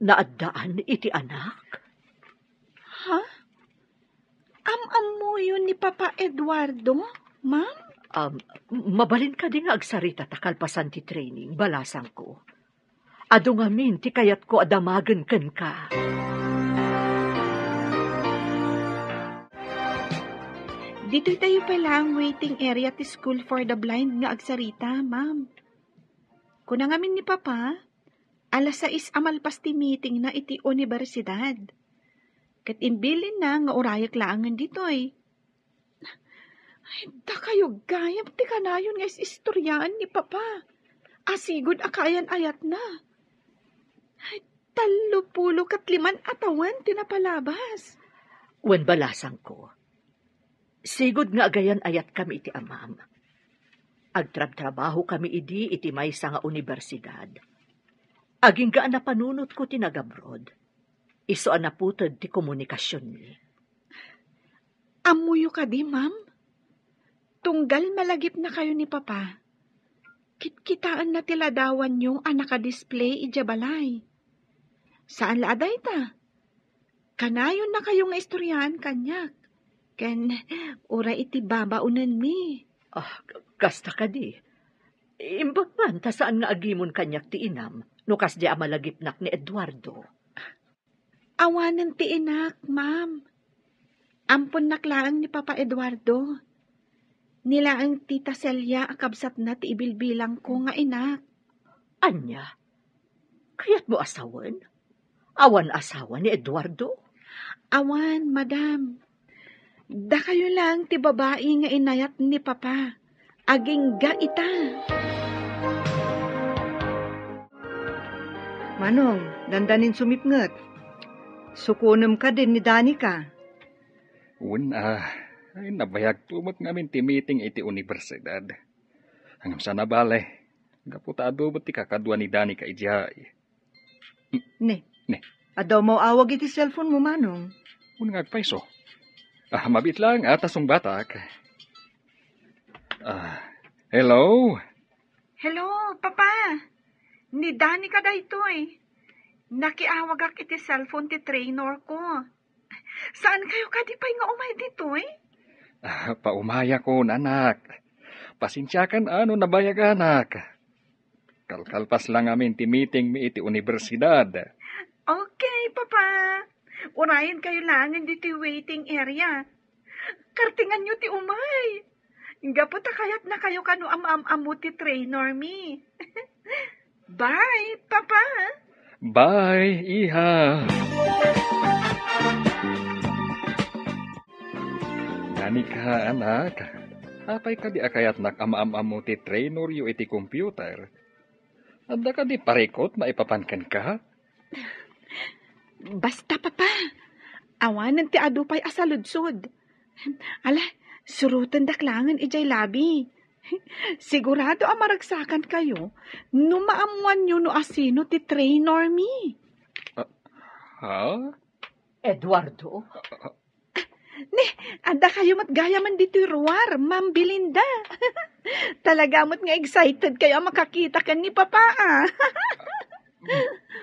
naaddaan iti anak? Ha? Am-ammoyo ni Papa Eduardo, ma'am? Um, mabalin kadi nga agsarita ta kalpasan ti training, balasangko. Adu ngamin ti kayatko a damagen kenka. Ditoy tayo pay laeng waiting area ti School for the Blind nga agsarita, ma'am. Kuna ngamin ni Papa, alas sais a malpas ti meetingna iti universidad. Ket imbilinna nga urayek laengen ditoy. Ay, dakayo gayam ti kanayon nga is-istoriaan ni Papa. Asigud a kaayan-ayatna. Ay, tallo pulo ket liman a tawen ti napalabas. Wen, balasangko, sigud nga agayan-ayatkami iti amam. Agtrabtrabahokami idi iti maysa nga universidad. Agingga a napanunotko ti nagabroad. Isu a naputed ti komunikasionmi. Ammoyo kadi, ma'am? Tunggal malagipnakayo ni Papa, kitkitaenna ti ladawanyo a nakadisplay idiay balay. Saan la a dayta, kanayonnakayo nga istoriaan kaniak, ken uray iti babaonenmi. Ah, kasta kadi. Imbag man ta saan nga agimon kaniak ti inam no kasdi a malagipnak ni Eduardo. Awanen ti inak, ma'am. Amponnak laeng ni Papa Eduardo. Ni laeng Tita Celia a kabsatna ti ibilbilangko nga inak. Ania? Kayatmo a sawen? Awan asawa ni Eduardo? Awan, madam. Dakayo laeng ti babai nga inayat ni Papa. Agingga ita. Manong, dandanin sumipnget. Sukonem kadin ni Danica. Wen, ah, ay, nabayagto met ngamin ti meeting iti universidad. Ngem saan a bale, Gapu ta adu met ti kakadua ni Danica idiay. Ne. Ne. Adda umawawag iti cellphone mo, Manong. Wen nga agpayso. Ah, mabit lang, ah, ta sungbatak. Ah, hello? Hello, Papa. Ni Danica daytoy. Nakiawagak iti cellphone ti trainer ko. Saan kayo kadi pay nga umay ditoy? Ah, paumayakon, anak. Pasensiakan a no nabayaganak. Kalkalpas lang amin ti meeting mi iti universidad. Okay, Papa. Urayen kayo langen ditoy waiting area. Kartingan nyo ti umay. Gapu ta kayat na kayo kano am-am-amo ti trainer mi. Bye, Papa. Bye, iha. Danica, anak. Apay kadi a kayatnak am-am-amo ti trainer yo iti computer? Adda kadi parikot maipapan kenka? Basta, Papa. Awanen ti adu pay a saludsod. Ala, surotendak langen idiay labi. Sigurado a maragsakan kayo no maammuanyo no asino ti trainer mi. Ah, ha? Eduardo? Ni, adda kayo met gayamen ditoy ruar, Ma'am Belinda. Talaga met nga excited kayo a makakita ken ni Papa, ah.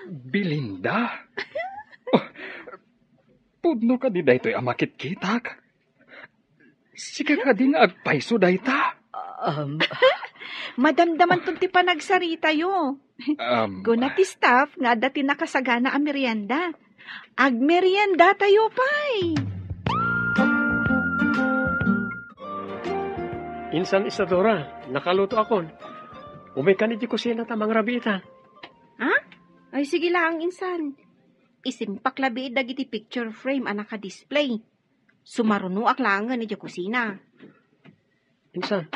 Belinda? Oh, pudno kadi daytoy a makitkitak? Sika kadi nga agpayso dayta? Um, Madamdamanton ti panagsaritayo. Um, Kuna ti staff nga adda ti nakasagana a merienda. Agmeriendatayo pay. Insan Isadora, nakaluto akon. Umay kan iti kusina ta mangrabiita. Ha? Ay, sige lang, insan. Isimpak labi dagiti picture frame a naka-display. Sumarunoak langen iti kusina. Insan,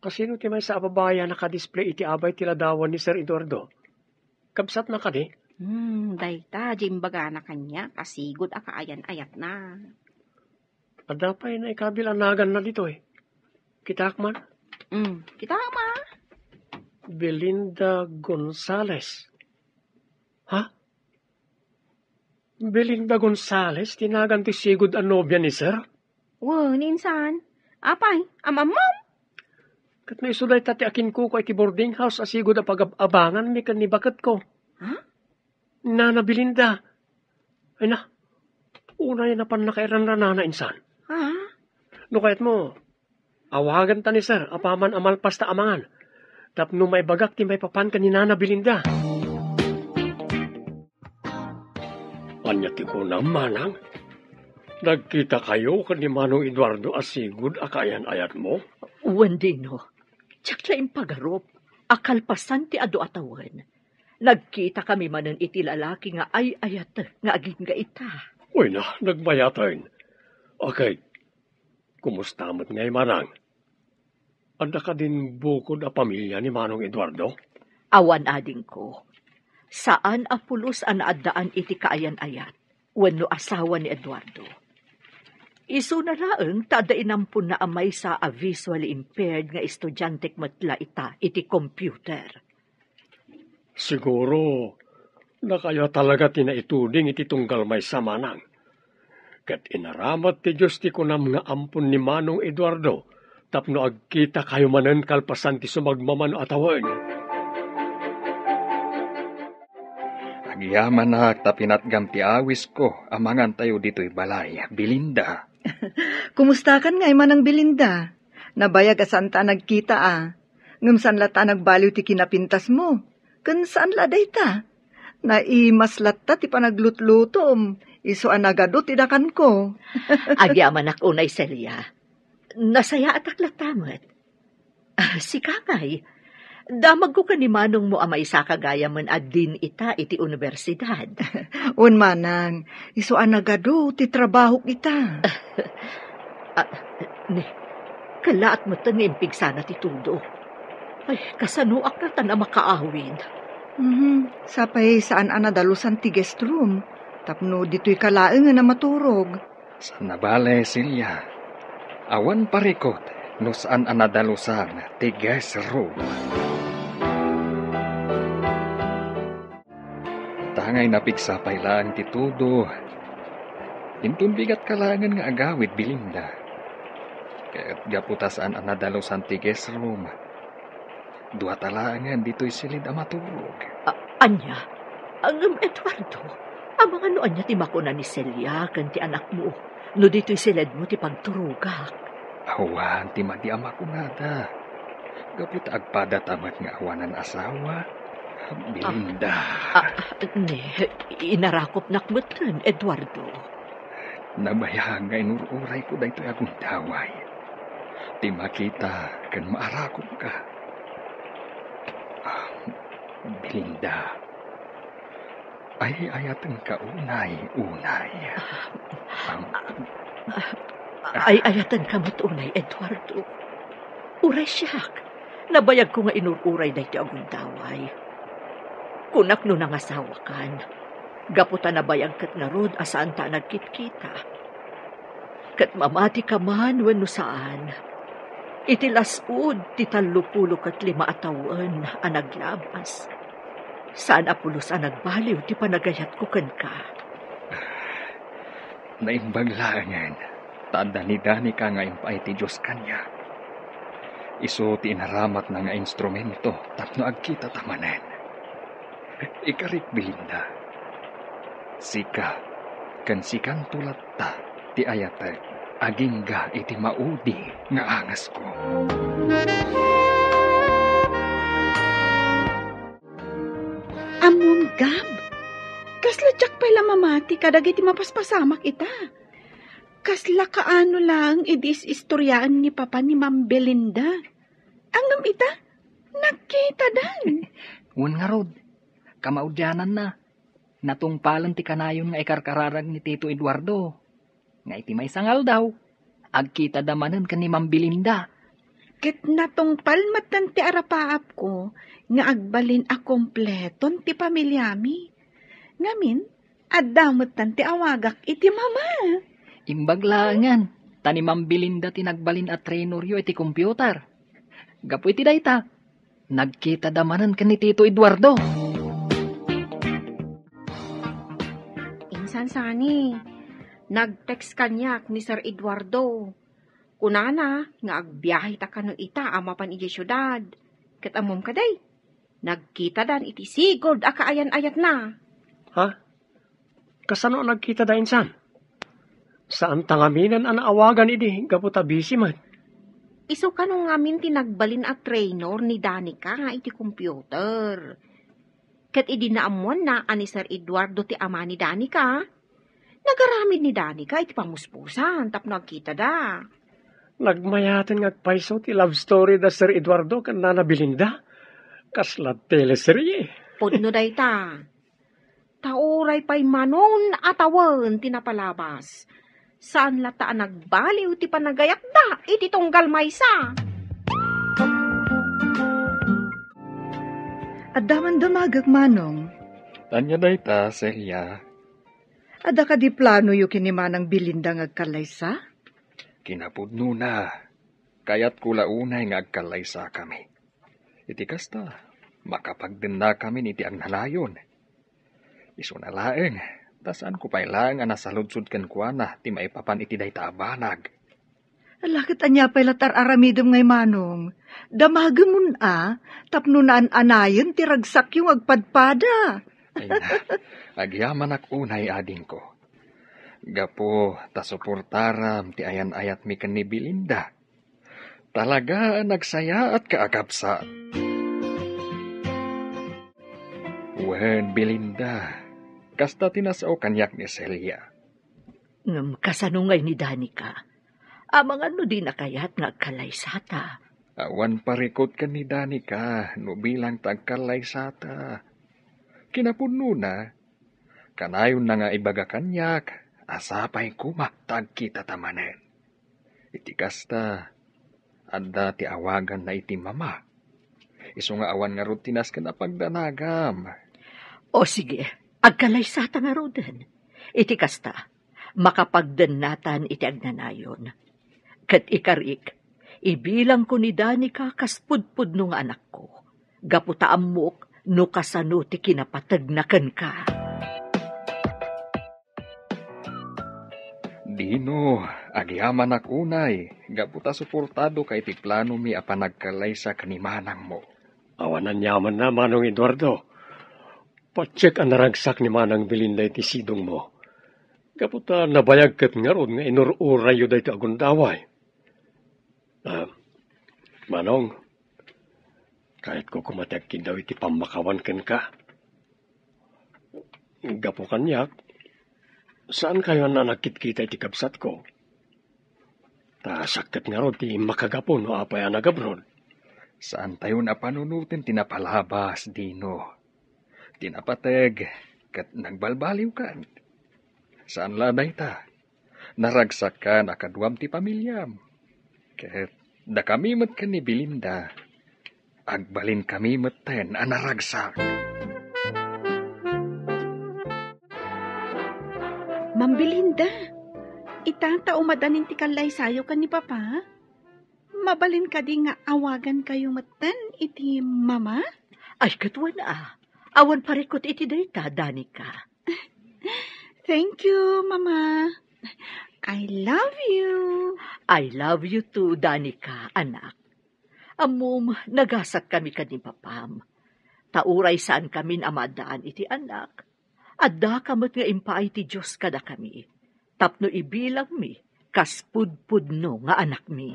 kasino ti maysa a babai a naka-display iti abay ti ladawan ni Sir Eduardo? Kabsatna kadi? Hmm, dayta, di imbagana kaniak a sigud a kaayan-ayatna. Adda pay naikabil a naganna ditoy. Kitaak man. Hmm, kitaak man. Belinda Gonzales. Ha? Belinda Gonzales ti nagan ti sigud a nobia ni Sir? Wen, insan. Apay, am-ammom? Ket no isu dayta ti akinkuko iti boarding house a sigud a pagab-abanganmi ken ni baketko. Ha? Nana Belinda. Ay na, unay napan nakairanranana insan. Ha? No kayatmo, awagenta ni Sir apaman a malpasta a mangan. Tapno maibagak ti maipapan ken ni Nana Belinda. Ania ti kunam, Manang? Nagkita kayo ken ni Manong Eduardo a sigud a kaayan-ayatmo? Wen, Dino. Diak la impagarup a kalpasan ti adu a tawen, nagkita kami manen iti lalaki nga ay-ayatek nga agingga ita. Uy na, nagmayaten. Okay. Kumusta met ngay, Manang? Adda kadin bukod a pamilia ni Manong Eduardo? Awan, adingko. Saan a pulos a naaddaan iti kaayan-ayat wenno asawa ni Eduardo. Isuna laeng ta adda inamponna a maysa a visually impaired nga estudiantek met la ita iti computer. Siguro, dakayo talaga ti naituding iti tunggal maysa, Manang. Ket inaramid ti Dios ti kunam nga ampon ni Manong Eduardo tapno agkita kayo manen kalpasan ti sumagmamano a tawen. Agyamanak ta pinatgam ti awisko a mangantayo ditoy balay, Belinda. Kumustakan ngay, Manang Belinda? Nabayag a saanta a nagkita a. Ngem saan latta a nagbaliw ti kinapintasmo. Ken saan la dayta. Naimas latta ti panaglutlutom. Isu a nagadu ti dakanko. Agyamanak unay, Celia. Nasayaatak latta met. Ah, sika ngay. Damagko ken ni manongmo a maysaka gayamen a dean ita iti universidad. Wen, Manang, isu a nagadu ti trabahok ita. Ah, ne, kallaat metten nga impigsana ti tudo. Ay, kasanoak ngatan a makaawid? Mhm, sapay saan a nadalusan ti guest room, tapno ditoyka laengen a maturog. Saan a bale, Celia. Awan parikot no saan a nadalusan ti guest room. Ngay napigsa pay laeng ti tudo. Inton bigat ka laengen nga agawid, Belinda. Ket gapu ta saan a nadalusan ti guest room, dua ta laengen ditoy siled a maturog. A-, ania? Ngem, Eduardo, amangan no ania ti makuna ni Celia ken ti anakmo no ditoy siledmo ti pagturogak? Awan ti madi a makunada. Gapu ta agpadata met nga awanan asawa, Belinda. Ah, ah, ne, inarakopnak metten, Eduardo. Nabayag nga inur-urayko daytoy a gundaway. Ti makita ken maarakopka. Ah, Belinda, ay-ayatenka unay, unay. Am- Ay-ayatenka met unay, Eduardo. Uray siak, nabayagko nga inur-uray daytoy a gundaway. Kunak no nangasawakan, gapu ta nabayag ket ngarud a saanta a nagkitkita. Ket mamatika man wenno saan, iti las-ud ti tallopulo ket lima a tawen a naglabas, saan a pulos a nagbaliw ti panagayatko kenka. Naimbag laengen ta adda ni Danica nga impaay ti Dios kaniak. Isu ti inaramatna nga instrumento tapno agkitata manen. Ikarik, Belinda, sika ken sikanto latta ti ayatek agingga iti maudi nga angesko. Ammom, Gab, kasla diak pay la mamati kadagiti mapaspasamak ita. Kasla kaano laeng idi is-istoriaan ni Papa ni Ma'am Belinda. Ngem ita, nagkitadan. Wen ngarud, kamaudiananna, natungpalen ti kanayon nga ikarkararag ni Tito Eduardo. Nga iti maysa nga aldaw, agkitada manen ken ni Ma'am Belinda. Ket natungpal metten ti arapaapko nga agbalin a kompleton ti pamiliami. Ngamin, adda metten ti awagak iti mama. Imbag laengen, ta ni Ma'am Belinda ti nagbalin a traineryo iti computer. Gapu iti dayta, nagkitada manen ken ni Tito Eduardo. Insan sani, nag-text kaniak ni Sir Eduardo. Kunana nga agbiaheta kano ita a mapan idiay siudad. Ket ammom kadi, nagkitadan iti sigud a kaayan-ayatna. Ha? Kasano a nagkitada insan? Saanta ngamin a naawagan idi gapu ta busy met. Isu kano ngamin ti nagbalin a trainer ni Danica iti computer. Ket idi naammoanna a ni Sir Eduardo ti ama ni Danica, nagaramid ni Danica iti pamuspusan tapno agkitada. Nagmayaten nga agpayso ti love story da Sir Eduardo ken Nana Belinda. Kasla teleserye. Pudno dayta. Ta uray pay manon a tawen ti napalabas, saan latta a nagbaliw ti panagayatda iti tunggal maysa. Adda man damagek, Manong. Ania dayta, Celia? Adda kadi planoyo ken ni Manang Belinda nga agkallaysa? Kinapudnona, kayatko la unay nga agkallaysakami. Iti kasta, makapagdennakamin iti agnanayon. Isuna laeng, ta saanko pay laeng a nasaludsod kenkuana ti maipapan iti dayta a banag. Ala, ket ania pay la ti ar-aramidem ngay, Manong? Damagemon a, tapno naan-anayen ti ragsakyo nga agpadpada. Ay na, agyamanak unay, adingko. Gapu ta suportaram ti ayan-ayatmi ken ni Belinda. Talaga a nagsayaatka a kabsat. Wen, Belinda, kasta ti nasao kaniak ni Celia. Ngem kasano ngay ni Danica? Amangan no dina kayat nga agkallaysata. Awan parikut ken ni Danica no bilang ta agkallaysata. Kinapudnona, kanayonna nga ibaga kaniak a sapay koma ta agkitata manen. Iti kasta, adda ti awaganna iti mama. Isu nga awan ngarud ti nasken a pagdanagam. O sige, agkallaysata ngaruden. Iti kasta, makapagdennatan iti agnanayon. Ket ikarik, ibilangko ni Danica kas pudpudno nga anakko, gapu ta ammok no kasano ti kinapategna kenka. Dino, agyamanak unay, gapu ta suportado ka iti planomi a panagkallaysa ken ni manangmo. Awan aniamanna, Manong Eduardo. Patiek a naragsak ni Manang Belinda iti sidongmo. Gapu ta nabayag ket ngarud nga inur-urayyo daytoy a gundaway. Ah, Manong, kayatko koma ti agkiddaw iti pammakawan kenka. Gapu kaniak, saankayon a nagkitkita iti kabsatko. Ta sakket ngarud ti makagapu no apay a nagabroad. Saantayon a panunoten ti napalabas, Dino. Ti napateg, ket nagbalbaliwkan. Saan la dayta. Naragsakkan a kaduam ti pamiliam. Ket dakami met ken ni Belinda, agbalinkami metten a naragsak. Ma'am Belinda, ita ta umadanin ti kallaysayo ken ni Papa? Mabalin kadi nga awagankayo metten iti Mama? Ay, ket wen a. Awan parikut iti dayta, Danica. Thank you, Mama. I love you. I love you too, Danica, anak. Ammom, nagasat kami ken ni Papam. Ta uray saan kamin a maaddaan iti anak, adda ka met nga impaay ti Dios kadakami, tapno ibilangmi kas pudpudno nga anakmi.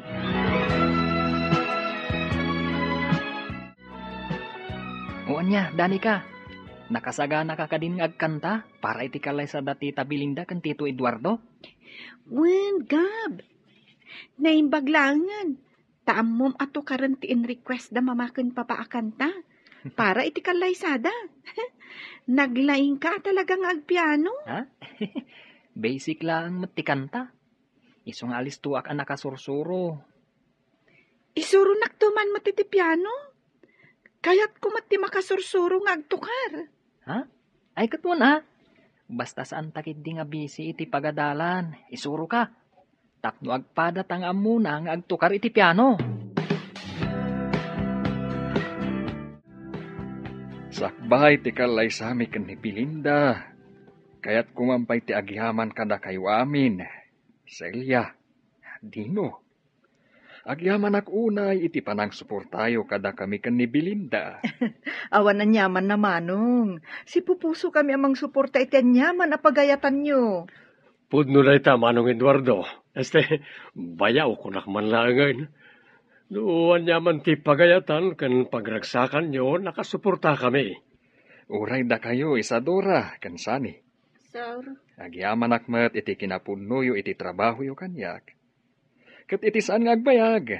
O ania, Danica, nakasaganaka kadin nga agkanta para iti kallaysada ti Tita Belinda ken Tito Eduardo? Wen, Gab. Naimbag laengen. Ta ammom a tukaren ti in-request da Mama ken Papa a kanta para iti kallaysada. Naglaingka a talaga nga agpiano. Ha? Basic laeng met ti kanta. Isu nga alistoak a nakasursuro. Isuronakto man met iti piano. Kayatko met ti makasursuro nga agtukar. Ha? Ay, ket wen a. Basta saanta ketdi nga busy iti pagadalan, isuroka. Tapno agpadata nga ammona nga agtukar iti piano. Sakbay ti kallaysami ken ni Belinda, kayatko man pay ti agyaman kadakayo amin, Celia, Dino. Agyamanak unay iti panangsuportayo kadakami ken ni Belinda. Awan aniamanna, Manong. Sipupusokami a mangsuporta iti aniaman a pagayatanyo. Pudno dayta, Manong Eduardo. Este, bayaw, kunak man laengen. No aniaman ti pagayatan ken pagragsakanyo, nakasuportakami. Uray dakayo, Isadora ken Sunny. Sir. Agyamanak met iti kinapudnoyo iti trabahoyo kaniak. Ket iti saan nga agbayag,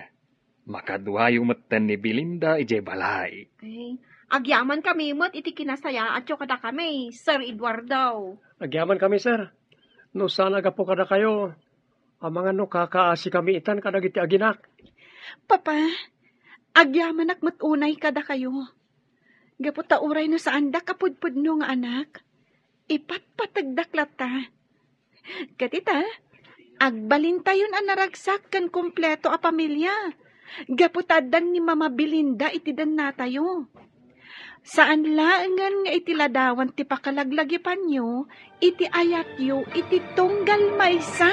makaduayo metten ni Belinda idiay balay. Ay, agyamankami met iti kinasayaatyo kadakami, Sir Eduardo. Agyamankami, sir. No saan a gapu kadakayo, amangan no kakaasikami itan kadagiti aginak. Papa, agyamanak met unay kadakayo. Gapu ta uray no saandak a pudpudno nga anak, ipatpategdak latta. Ket ita, agbalintayon a naragsak ken kompleto a pamilia. Gapu ta addan ni Mama Belinda iti dennatayo. Saan laengen nga iti ladawan ti pakalaglagipanyo iti ayatyo iti tunggal maysa.